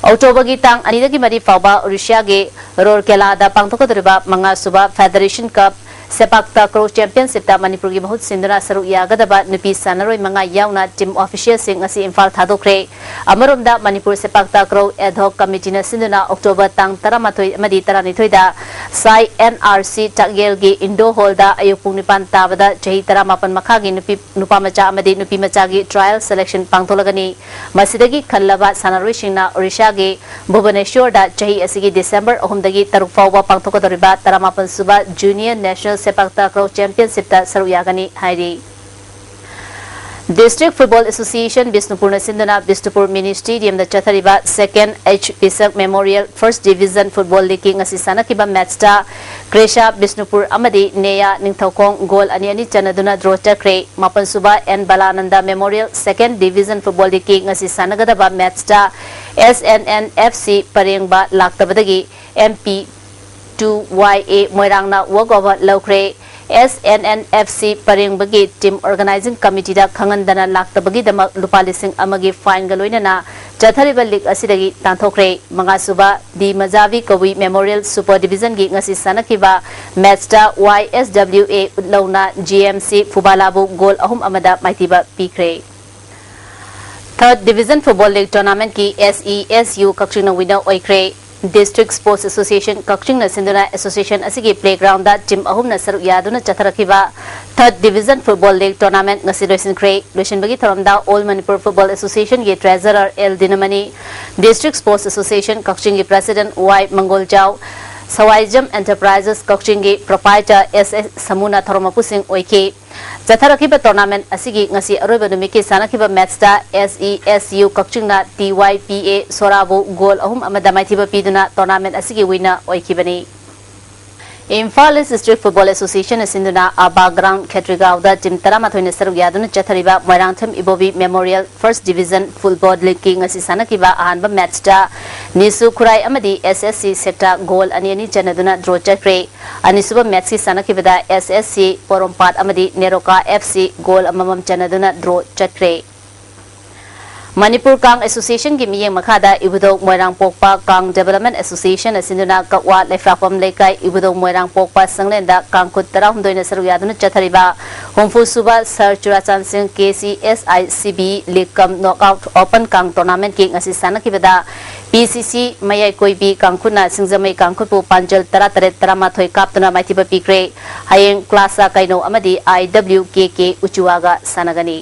ꯑꯣꯛꯇꯣꯕꯔꯒꯤ ꯇꯥꯡ ꯑꯅꯤꯗꯒꯤ ꯃꯔꯤ ꯐꯥꯎꯕ ꯑꯣꯔꯤꯁꯥꯒꯤ ꯔꯣꯔꯀꯦꯂꯥꯗ ꯄꯥꯡꯊꯣꯛꯀꯗꯧꯔꯤꯕ ꯃꯉꯥ ꯁꯨꯕ ꯐꯦꯗꯔꯦꯁꯟ ꯀꯞ ꯁꯦꯄꯥꯛ ꯇꯥꯀ꯭ꯔꯣ ꯆꯦꯝꯄꯤꯌꯟꯁꯤꯞꯇ ꯃꯅꯤꯄꯨꯔꯒꯤ ꯃꯍꯨꯠ ꯁꯤꯟꯗꯨꯅ ꯁꯔꯨꯛ ꯌꯥꯒꯗꯕ ꯅꯨꯄꯤ ꯁꯥꯟꯅꯔꯣꯏ ꯃꯉꯥ ꯌꯥꯎꯅ ꯇꯤꯝ ꯑꯣꯐꯤꯁꯤꯌꯦꯜꯁꯤꯡ ꯉꯁꯤ ꯏꯝꯐꯥꯜ ꯊꯥꯗꯣꯛꯈ꯭ꯔꯦ꯫ ꯑꯃꯔꯣꯝꯗ ꯃꯅꯤꯄꯨꯔ ꯁꯦꯄꯥꯛ ꯇꯥꯀ꯭ꯔꯣ ꯑꯦꯗ ꯍꯣꯛ ꯀꯃꯤꯇꯤꯅ ꯁꯤꯟꯗꯨꯅ ꯑꯣꯛꯇꯣꯕꯔ ꯇꯥꯡ ꯇꯔꯥꯃꯥꯊꯣꯏ ꯑꯃꯗꯤ ꯇꯔꯥꯅꯤꯊꯣꯏꯗ ꯁꯥꯏ ꯑꯦꯟ ꯑꯥꯔ ꯁꯤ ꯆꯥꯛꯌꯦꯜꯒꯤ ꯏꯟꯗꯣ ꯍꯣꯜꯗ ꯑꯌꯨꯛ ꯄꯨꯡ ꯅꯤꯄꯥꯟ ꯇꯥꯕꯗ ꯆꯍꯤ ꯇꯔꯥꯃꯥꯄꯟ ꯃꯈꯥꯒꯤ ꯅꯨꯄꯤ, ꯅꯨꯄꯥ ꯃꯆꯥ ꯑꯃꯗꯤ ꯅꯨꯄꯤ ꯃꯆꯥꯒꯤ ꯇ꯭ꯔꯥꯌꯦꯜ ꯁꯦꯂꯦꯛꯁꯟ ꯄꯥꯡꯊꯣꯛꯂꯒꯅꯤ꯫ ꯃꯁꯤꯗꯒꯤ ꯈꯜꯂꯕ ꯁꯥꯟꯅꯔꯣꯏꯁꯤꯡꯅ ꯑꯣꯔꯤꯁꯥꯒꯤ ꯚꯨꯕꯅꯦꯁꯣꯔꯗ ꯆꯍꯤ ꯑꯁꯤꯒꯤ ꯗꯤꯁꯦꯝꯕꯔ ꯑꯍꯨꯝꯗꯒꯤ ꯇꯔꯨꯛ ꯐꯥꯎꯕ ꯄꯥꯡꯊꯣꯛꯀꯗꯧꯔꯤꯕ ꯇꯔꯥꯃꯥꯄꯟ ꯁꯨꯕ ꯖꯨꯅꯤꯌꯔ ꯅꯦꯁꯅꯦꯜ ꯁꯦꯄꯥꯛ ꯇꯥꯀ꯭ꯔꯣ ꯆꯦꯝꯄꯤꯌꯟꯁꯤꯞꯇ ꯁꯔꯨꯛ ꯌꯥꯒꯅꯤ ꯍꯥꯏꯔꯤ꯫ ꯗꯤꯁꯇ꯭ꯔꯤꯛ ꯐꯨꯠꯕꯣꯜ ꯑꯦꯁꯣꯁꯤꯌꯦꯁꯟ ꯕꯤꯁꯅꯨꯄꯨꯔꯅ ꯁꯤꯟꯗꯨꯅ ꯕꯤꯁꯅꯨꯄꯨꯔ ꯃꯤꯅꯤ ꯁ꯭ꯇꯦꯗꯤꯌꯝꯗ ꯆꯠꯊꯔꯤꯕ second H Pishak memorial first division football ꯂꯤꯒꯀꯤ ꯉꯁꯤ ꯁꯥꯟꯅꯈꯤꯕ ꯃꯦꯠꯆꯇ ꯀ꯭ꯔꯦꯁꯥ ꯕꯤꯁꯅꯨꯄꯨꯔ ꯑꯃꯗꯤ ꯅꯦꯌꯥ ꯅꯤꯡꯊꯧꯈꯣꯡ ꯒꯣꯜ ꯑꯅꯤ ꯑꯅꯤ ꯆꯟꯅꯗꯨꯅ ꯗ꯭ꯔꯣ ꯆꯠꯈ꯭ꯔꯦ꯫ ꯃꯥꯄꯟ ꯁꯨꯕ N Balanand memorial second division football ꯂꯤꯒꯀꯤ ꯉꯁꯤ ꯁꯥꯟꯅꯒꯗꯕ ꯃꯦꯠꯆꯇ S N N F C ꯄꯔꯦꯡꯕ ꯂꯥꯛꯇꯕꯗꯒꯤ M P two Y A ꯃꯣꯏꯔꯥꯡꯅ ꯋꯥꯛ ꯑꯣꯚꯔ ꯂꯧꯈ꯭ꯔꯦ꯫ ꯑꯦꯁ ꯑꯦꯟ ꯑꯦꯟ ꯑꯦꯐ ꯁꯤ ꯄꯔꯦꯡꯕꯒꯤ ꯇꯤꯝ ꯑꯣꯔꯒꯅꯥꯏꯖꯤꯡ ꯀꯃꯤꯇꯤꯗ ꯈꯪꯍꯟꯗꯅ ꯂꯥꯛꯇꯕꯒꯤꯗꯃꯛ ꯂꯨꯄꯥ ꯂꯤꯁꯤꯡ ꯑꯃꯒꯤ ꯐꯥꯏꯟꯒ ꯂꯣꯏꯅꯅ ꯆꯠꯊꯔꯤꯕ ꯂꯤꯒ ꯑꯁꯤꯗꯒꯤ ꯇꯥꯟꯊꯣꯛꯈ꯭ꯔꯦ꯫ ꯃꯉꯥ ꯁꯨꯕ ꯗꯤ ꯃꯖꯥꯕꯤ ꯀꯕꯨꯏ ꯃꯦꯃꯣꯔꯤꯌꯦꯜ ꯁꯨꯄꯔ ꯗꯤꯕꯤꯖꯟꯒꯤ ꯉꯁꯤ ꯁꯥꯟꯅꯈꯤꯕ ꯃꯦꯠꯆꯇ ꯋꯥꯏ ꯑꯦꯁ ꯗꯕ꯭ꯂꯤꯎ ꯑꯦ ꯎꯠꯂꯧꯅ ꯖꯤ ꯑꯦꯝ ꯁꯤ ꯐꯨꯕꯥꯂꯥꯕꯨ ꯒꯣꯜ ꯑꯍꯨꯝ ꯑꯃꯗ ꯃꯥꯏꯊꯤꯕ ꯄꯤꯈ꯭ꯔꯦ꯫ ꯊꯔꯗ ꯗꯤꯕꯤꯖꯟ ꯐꯨꯠꯕꯣꯜ ꯂꯤꯒ ꯇꯣꯔꯅꯥꯃꯦꯟꯠꯀꯤ ꯑꯦꯁ ꯏ ꯑꯦꯁ ꯌꯨ ꯀꯛꯆꯤꯡꯅ ꯋꯤꯟꯅꯔ ꯑꯣꯏꯈ꯭ꯔꯦ꯫ ꯗꯤꯁꯇ꯭ꯔꯤꯛ ꯁ꯭ꯄꯣꯔꯠꯁ ꯑꯦꯁꯣꯁꯤꯌꯦꯁꯟ ꯀꯛꯆꯤꯡꯅ ꯁꯤꯟꯗꯨꯅ ꯑꯦꯁꯣꯁꯤꯌꯦꯁꯟ ꯑꯁꯤꯒꯤ ꯄ꯭ꯂꯦꯒ꯭ꯔꯥꯎꯟꯗ ꯇꯤꯝ ꯑꯍꯨꯝꯅ ꯁꯔꯨꯛ ꯌꯥꯗꯨꯅ ꯆꯠꯊꯔꯛꯈꯤꯕ third division football league tournament ꯉꯁꯤ ꯂꯣꯏꯁꯤꯟꯈ꯭ꯔꯦ꯫ ꯂꯣꯏꯁꯤꯟꯕꯒꯤ ꯊꯧꯔꯝꯗ ꯑꯣꯜ ꯃꯅꯤꯄꯨꯔ ꯐꯨꯠꯕꯣꯜ ꯑꯦꯁꯣꯁꯤꯌꯦꯁꯟꯒꯤ treasurer L Dinamani, district sports association ꯀꯛꯆꯤꯡꯒꯤ president Y Mangoljao, Sawaijam enterprises ꯀꯛꯆꯤꯡꯒꯤ ꯄ꯭ꯔꯣꯄꯥꯏꯇꯔ ꯑꯦꯁ ꯑꯦꯁ ꯁꯃꯨꯅ ꯊꯧꯔꯝ ꯃꯄꯨꯁꯤꯡ ꯑꯣꯏꯈꯤ꯫ ꯆꯠꯊꯔꯛꯈꯤꯕ ꯇꯣꯔꯅꯥꯃꯦꯟ ꯑꯁꯤꯒꯤ ꯉꯁꯤ ꯑꯔꯣꯏꯕ ꯅꯨꯃꯤꯠꯀꯤ ꯁꯥꯟꯅꯈꯤꯕ ꯃꯦꯠꯁꯇ ꯑꯦꯁ ꯏ ꯑꯦꯁ ꯌꯨ ꯀꯛꯆꯤꯡꯅ ꯇꯤ ꯋꯥꯏ ꯄꯤ ꯑꯦ ꯁꯣꯔꯥꯕꯨ ꯒꯣꯜ ꯑꯍꯨꯝ ꯑꯃꯗ ꯃꯥꯏꯊꯤꯕ ꯄꯤꯗꯨꯅ ꯇꯣꯔꯅꯥꯃꯦꯟ ꯑꯁꯤꯒꯤ ꯋꯤꯟꯅꯔ ꯑꯣꯏꯈꯤꯕꯅꯤ꯫ ꯏꯝꯐꯥꯜ ꯏꯁ ꯗꯤꯁꯇ꯭ꯔꯤꯛ ꯐꯨꯠꯕꯣꯜ ꯑꯦꯁꯣꯁꯤꯌꯦꯁꯟꯅ ꯁꯤꯟꯗꯨꯅ ꯑꯥꯕꯥ ꯒ꯭ꯔꯥꯎꯟ ꯈꯦꯇ꯭ꯔꯤꯒꯥꯎꯗ ꯇꯤꯝ ꯇꯔꯥꯃꯥꯊꯣꯏꯅ ꯁꯔꯨꯛ ꯌꯥꯗꯨꯅ ꯆꯠꯊꯔꯤꯕ Moirangthem Ibobi memorial first division football ꯂꯤꯒꯀꯤ ꯉꯁꯤ ꯁꯥꯟꯅꯈꯤꯕ ꯑꯍꯥꯟꯕ ꯃꯦꯠꯁꯇ ꯅꯤꯁꯨ ꯈꯨꯔꯥꯏ ꯑꯃꯗꯤ ꯑꯦꯁ ꯑꯦꯁ ꯁꯤ ꯁꯦꯛꯇ ꯒꯣꯜ ꯑꯅꯤ ꯑꯅꯤ ꯆꯟꯅꯗꯨꯅ ꯗ꯭ꯔꯣ ꯆꯠꯈ꯭ꯔꯦ꯫ ꯑꯅꯤꯁꯨꯕ ꯃꯦꯠꯁꯀꯤ ꯁꯥꯟꯅꯈꯤꯕꯗ ꯑꯦꯁ ꯑꯦꯁ ꯁꯤ ꯄꯣꯔꯣꯝꯄꯥꯠ ꯑꯃꯗꯤ ꯅꯦꯔꯣꯀꯥ ꯑꯦꯐ ꯁꯤ ꯒꯣꯜ ꯑꯃꯃꯝ ꯆꯟꯅꯗꯨꯅ ꯗ꯭ꯔꯣ ꯆꯠꯈ꯭ꯔꯦ꯫ ꯃꯅꯤꯄꯨꯔ ꯀꯥꯡ ꯑꯦꯁꯣꯁꯤꯌꯦꯁꯟꯒꯤ ꯃꯤꯠꯌꯦꯡ ꯃꯈꯥꯗ ꯏꯕꯨꯙꯧ ꯃꯣꯏꯔꯥꯡ ꯄꯣꯛꯄ ꯀꯥꯡ ꯗꯦꯕꯂꯞꯃꯦꯟ ꯑꯦꯁꯣꯁꯤꯌꯦꯁꯟ ꯑꯁꯤꯟꯗꯨꯅ ꯀꯛꯋꯥ ꯂꯩꯐ꯭ꯔꯥꯛꯄꯝ ꯂꯩꯀꯥꯏ ꯏꯕꯨꯙꯧ ꯃꯣꯏꯔꯥꯡ ꯄꯣꯛꯄ ꯁꯪꯂꯦꯟꯗ ꯀꯥꯡꯈꯨꯠ ꯇꯔꯥꯍꯨꯝꯗꯣꯏꯅ ꯁꯔꯨꯛ ꯌꯥꯗꯨꯅ ꯆꯠꯊꯔꯤꯕ ꯍꯨꯝꯐꯨ ꯁꯨꯕ sir ꯆꯨꯔꯥꯆꯥꯟꯁꯤꯡ K C S I C B ꯂꯤꯒ ꯀꯝ ꯅꯣꯛ ꯑꯥꯎꯠ ꯑꯣꯄꯟ ꯀꯥꯡ ꯇꯣꯔꯅꯥꯃꯦꯟꯠꯀꯤ ꯉꯁꯤ ꯁꯥꯟꯅꯈꯤꯕꯗ ꯄꯤ ꯁꯤ ꯁꯤ ꯃꯌꯥꯏ ꯀꯣꯏꯕꯤ ꯀꯥꯡꯈꯨꯠꯅ ꯁꯤꯡꯖꯃꯩ ꯀꯥꯡꯈꯨꯠꯄꯨ ꯄꯥꯟꯖꯜ ꯇꯔꯥꯇꯔꯦꯠ ꯇꯔꯥꯃꯥꯊꯣꯏ ꯀꯥꯞꯇꯨꯅ ꯃꯥꯏꯊꯤꯕ ꯄꯤꯈ꯭ꯔꯦ꯫ ꯍꯌꯦꯡ ꯀ꯭ꯂꯥꯁꯥ ꯀꯩꯅꯧ ꯑꯃꯗꯤ ꯑꯥꯏ ꯗꯕ꯭ꯂꯤꯎ ꯀꯦ ꯀꯦ ꯎꯆꯨꯋꯥꯒ ꯁꯥꯟꯅꯒꯅꯤ꯫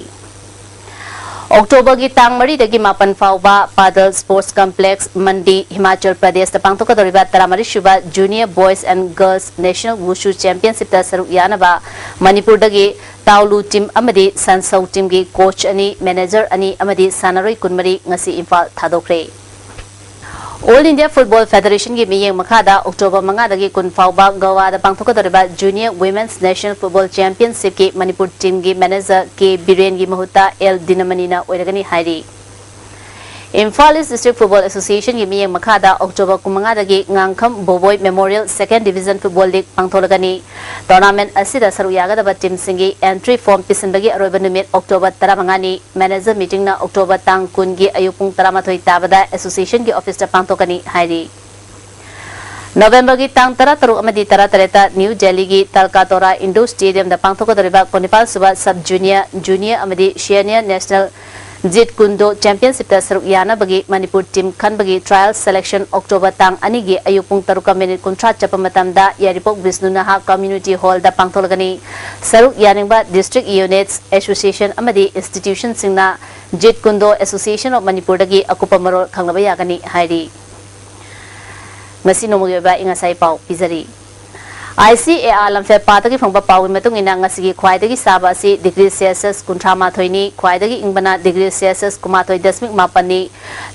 ꯑꯣꯛꯇꯣꯕꯔꯒꯤ ꯇꯥꯡ ꯃꯔꯤꯗꯒꯤ ꯃꯥꯄꯟ ꯐꯥꯎꯕ ꯄꯥꯗꯜ ꯁ꯭ꯄꯣꯔꯠꯁ ꯀꯝꯄ꯭ꯂꯦꯛꯁ, ꯃꯟꯗꯤ, ꯍꯤꯃꯥꯆꯜ ꯄ꯭ꯔꯗꯦꯁꯇ ꯄꯥꯡꯊꯣꯛꯀꯗꯧꯔꯤꯕ ꯇꯔꯥꯃꯔꯤ ꯁꯨꯕ junior boys and girls national wushu ꯆꯦꯝꯄꯤꯌꯟꯁꯤꯞꯇ ꯁꯔꯨꯛ ꯌꯥꯅꯕ ꯃꯅꯤꯄꯨꯔꯗꯒꯤ ꯇꯥꯎꯂꯨ ꯇꯤꯝ ꯑꯃꯗꯤ ꯁꯟꯁꯧ ꯇꯤꯝꯒꯤ ꯀꯣꯆ ꯑꯅꯤ, ꯃꯦꯅꯦꯖꯔ ꯑꯅꯤ ꯑꯃꯗꯤ ꯁꯥꯟꯅꯔꯣꯏ ꯀꯨꯟꯃꯔꯤ ꯉꯁꯤ ꯏꯝꯐꯥꯜ ꯊꯥꯗꯣꯛꯈ꯭ꯔꯦ꯫ ꯑꯣꯜ ꯏꯟꯗꯤꯌꯥ ꯐꯨꯠꯕꯣꯜ ꯐꯦꯗꯔꯦꯁꯟꯒꯤ ꯃꯤꯠꯌꯦꯡ ꯃꯈꯥꯗ ꯑꯣꯛꯇꯣꯕꯔ ꯃꯉꯥꯗꯒꯤ ꯀꯨꯟ ꯐꯥꯎꯕ ꯒꯣꯋꯥꯗ ꯄꯥꯡꯊꯣꯛꯀꯗꯧꯔꯤꯕ junior women's national football ꯆꯦꯝꯄꯤꯌꯟꯁꯤꯞꯀꯤ Manipur ꯇꯤꯝꯒꯤ ꯃꯦꯅꯦꯖꯔ ꯀꯦ ꯕꯤꯔꯦꯟꯒꯤ ꯃꯍꯨꯠꯇ ꯑꯦꯜ ꯗꯤꯅꯃꯅꯤꯅ ꯑꯣꯏꯔꯒꯅꯤ ꯍꯥꯏꯔꯤ꯫ ꯏꯝꯐꯥꯜ ꯏꯁ ꯗꯤꯁꯇ꯭ꯔꯤꯛ ꯐꯨꯠꯕꯣꯜ ꯑꯦꯁꯣꯁꯤꯌꯦꯁꯟꯒꯤ ꯃꯤꯠꯌꯦꯡ ꯃꯈꯥꯗ October ꯀꯨꯟꯃꯉꯥꯗꯒꯤ ꯉꯥꯡꯈꯝ ꯕꯣꯕꯣꯏ memorial second division football league ꯄꯥꯡꯊꯣꯛꯂꯒꯅꯤ꯫ Tournament ꯑꯁꯤꯗ ꯁꯔꯨꯛ ꯌꯥꯒꯗꯕ ꯇꯤꯝꯁꯤꯡꯒꯤ ꯑꯦꯟꯇ꯭ꯔꯤ ꯐꯣꯔꯝ ꯄꯤꯁꯤꯟꯕꯒꯤ ꯑꯔꯣꯏꯕ ꯅꯨꯃꯤꯠ ꯑꯣꯛꯇꯣꯕꯔ ꯇꯔꯥꯃꯉꯥꯅꯤ꯫ ꯃꯦꯅꯦꯖꯔ ꯃꯤꯇꯤꯡꯅ ꯑꯣꯛꯇꯣꯕꯔ ꯇꯥꯡ ꯀꯨꯟꯒꯤ ꯑꯌꯨꯛ ꯄꯨꯡ ꯇꯔꯥꯃꯥꯊꯣꯏ ꯇꯥꯕꯗ ꯑꯦꯁꯣꯁꯤꯌꯦꯁꯟꯒꯤ ꯑꯣꯐꯤꯁꯇ ꯄꯥꯡꯊꯣꯛꯀꯅꯤ ꯍꯥꯏꯔꯤ꯫ ꯅꯣꯕꯦꯝꯕꯔꯒꯤ ꯇꯥꯡ ꯇꯔꯥꯇꯔꯨꯛ ꯑꯃꯗꯤ ꯇꯔꯥꯇꯔꯦꯠꯇ ꯅ꯭ꯌꯨ ꯗꯦꯜꯂꯤꯒꯤ ꯇꯜꯀꯥꯇꯣꯔꯥ ꯏꯟꯗꯣꯔ ꯁ꯭ꯇꯦꯗꯤꯌꯝꯗ ꯄꯥꯡꯊꯣꯛꯀꯗꯧꯔꯤꯕ ꯀꯨꯟꯅꯤꯄꯥꯜ ꯁꯨꯕ ꯁꯕ ꯖꯨꯅꯤꯌꯔ, ꯖꯨꯅꯤꯌꯔ ꯑꯃꯗꯤ ꯁꯦꯅꯤꯌꯔ ꯅꯦꯁꯅꯦꯜ ꯖꯤꯠ ꯀꯨꯟꯗꯣ ꯆꯦꯝꯄꯤꯌꯟꯁꯤꯞꯇ ꯁꯔꯨꯛ ꯌꯥꯅꯕꯒꯤ ꯃꯅꯤꯄꯨꯔ ꯇꯤꯝ ꯈꯟꯕꯒꯤ ꯇ꯭ꯔꯥꯌꯦꯜ ꯁꯦꯂꯦꯛꯁꯟ ꯑꯣꯛꯇꯣꯕꯔ ꯇꯥꯡ ꯑꯅꯤꯒꯤ ꯑꯌꯨꯛ ꯄꯨꯡ ꯇꯔꯨꯛꯀ ꯃꯤꯅꯤꯠ ꯀꯨꯟꯊ꯭ꯔꯥ ꯆꯠꯄ ꯃꯇꯝꯗ ꯌꯥꯏꯔꯤꯄꯣꯛ ꯕꯤꯁꯅꯨ ꯅꯍꯥ ꯀꯝꯃ꯭ꯌꯨꯅꯤꯇꯤ ꯍꯣꯜꯗ ꯄꯥꯡꯊꯣꯛꯂꯒꯅꯤ꯫ ꯁꯔꯨꯛ ꯌꯥꯅꯤꯡꯕ ꯗꯤꯁꯇ꯭ꯔꯤꯛ ꯌꯨꯅꯤꯠꯁ, ꯑꯦꯁꯣꯁꯤꯌꯦꯁꯟ ꯑꯃꯗꯤ ꯏꯟꯁꯇꯤꯇ꯭ꯌꯨꯁꯟꯁꯤꯡꯅ ꯖꯤꯠ ꯀꯨꯟꯗꯣ ꯑꯦꯁꯣꯁꯤꯌꯦꯁꯟ ꯑꯣꯐ ꯃꯅꯤꯄꯨꯔꯗꯒꯤ ꯑꯀꯨꯞꯄ ꯃꯔꯣꯜ ꯈꯪꯅꯕ ꯌꯥꯒꯅꯤ ꯍꯥꯏꯔꯤ꯫ ꯉꯁꯤ ꯅꯣꯡꯃꯒꯤ ꯑꯣꯏꯕ ꯑꯏꯪ ꯑꯁꯥꯒꯤ ꯄꯥꯎ ꯄꯤꯖꯔꯤ꯫ ICAR ꯂꯝꯐꯦꯜ ꯄꯥꯠꯇꯒꯤ ꯐꯪꯕ ꯄꯥꯎꯒꯤ ꯃꯇꯨꯡ ꯏꯟꯅ, ꯉꯁꯤꯒꯤ ꯈ꯭ꯋꯥꯏꯗꯒꯤ ꯁꯥꯕ ꯑꯁꯤ degree Celsius ꯀꯨꯟꯊ꯭ꯔꯥ ꯃꯥꯊꯣꯏꯅꯤ, ꯈ꯭ꯋꯥꯏꯗꯒꯤ ꯏꯪꯕꯅ degree Celsius ꯀꯨꯟꯃꯥꯊꯣꯏ ꯗꯁꯃꯤꯛ ꯃꯥꯄꯟꯅꯤ꯫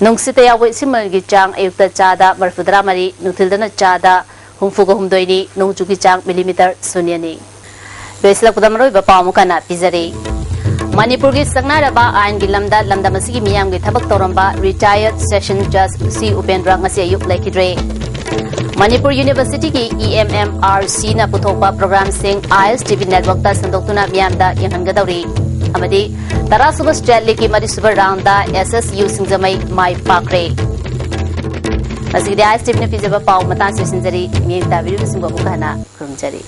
ꯅꯨꯡꯁꯤꯠꯇ ꯌꯥꯎꯕ ꯏꯁꯤꯡ ꯃꯅꯤꯜꯒꯤ ꯆꯥꯡ ꯑꯌꯨꯛꯇ ꯆꯥꯗ ꯃꯔꯤꯐꯨꯇꯔꯥ ꯃꯔꯤ, ꯅꯨꯡꯊꯤꯜꯗꯅ ꯆꯥꯗ ꯍꯨꯝꯐꯨꯒ ꯍꯨꯝꯗꯣꯏꯅꯤ, ꯅꯣꯡꯆꯨꯒꯤ ꯆꯥꯡ millimeter ꯁꯨꯟꯌꯅꯤ꯫ ꯂꯣꯏꯁꯤꯜꯂꯛꯄꯗ ꯃꯔꯨꯑꯣꯏꯕ ꯄꯥꯎ ꯑꯃꯨꯛ ꯍꯟꯅ ꯄꯤꯖꯔꯤ꯫ ꯃꯅꯤꯄꯨꯔꯒꯤ ꯁꯛꯅꯥꯏꯔꯕ ꯑꯥꯏꯟꯒꯤ ꯂꯝꯗ ꯂꯝꯗꯝ ꯑꯁꯤꯒꯤ ꯃꯤꯌꯥꯝꯒꯤ ꯊꯕꯛ ꯇꯧꯔꯝꯕ retired session judge C Upendra ꯉꯁꯤ ꯑꯌꯨꯛ ꯂꯩꯈꯤꯗ꯭ꯔꯦ꯫ ꯃꯅꯤꯄꯨꯔ ꯌꯨꯅꯤꯚꯔꯁꯤꯇꯤꯒꯤ EMMRCꯅ ꯄꯨꯊꯣꯛꯄ programꯁꯤꯡ ISTV networkꯇ ꯁꯟꯗꯣꯛꯇꯨꯅ ꯃꯤꯌꯥꯝꯗ ꯌꯦꯡꯍꯟꯒꯗꯧꯔꯤ꯫ ꯑꯃꯗꯤ ꯇꯔꯥꯁꯨꯕ State Leagueꯀꯤ ꯃꯔꯤꯁꯨꯕ roundꯗ SSU ꯁꯤꯡꯖꯃꯩ ꯃꯥꯏ ꯄꯥꯛꯈ꯭ꯔꯦ꯫ ꯉꯁꯤꯒꯤꯗꯤ ISTVꯅ ꯄꯤꯖꯕ ꯄꯥꯎ ꯃꯇꯥꯡ ꯂꯣꯏꯁꯤꯟꯖꯔꯤ꯫ ꯃꯤꯠꯌꯦꯡ ꯇꯥꯕꯤꯔꯤꯕꯁꯤꯡꯕꯨ ꯑꯃꯨꯛ ꯍꯟꯅ ꯈꯨꯔꯨꯝꯖꯔꯤ꯫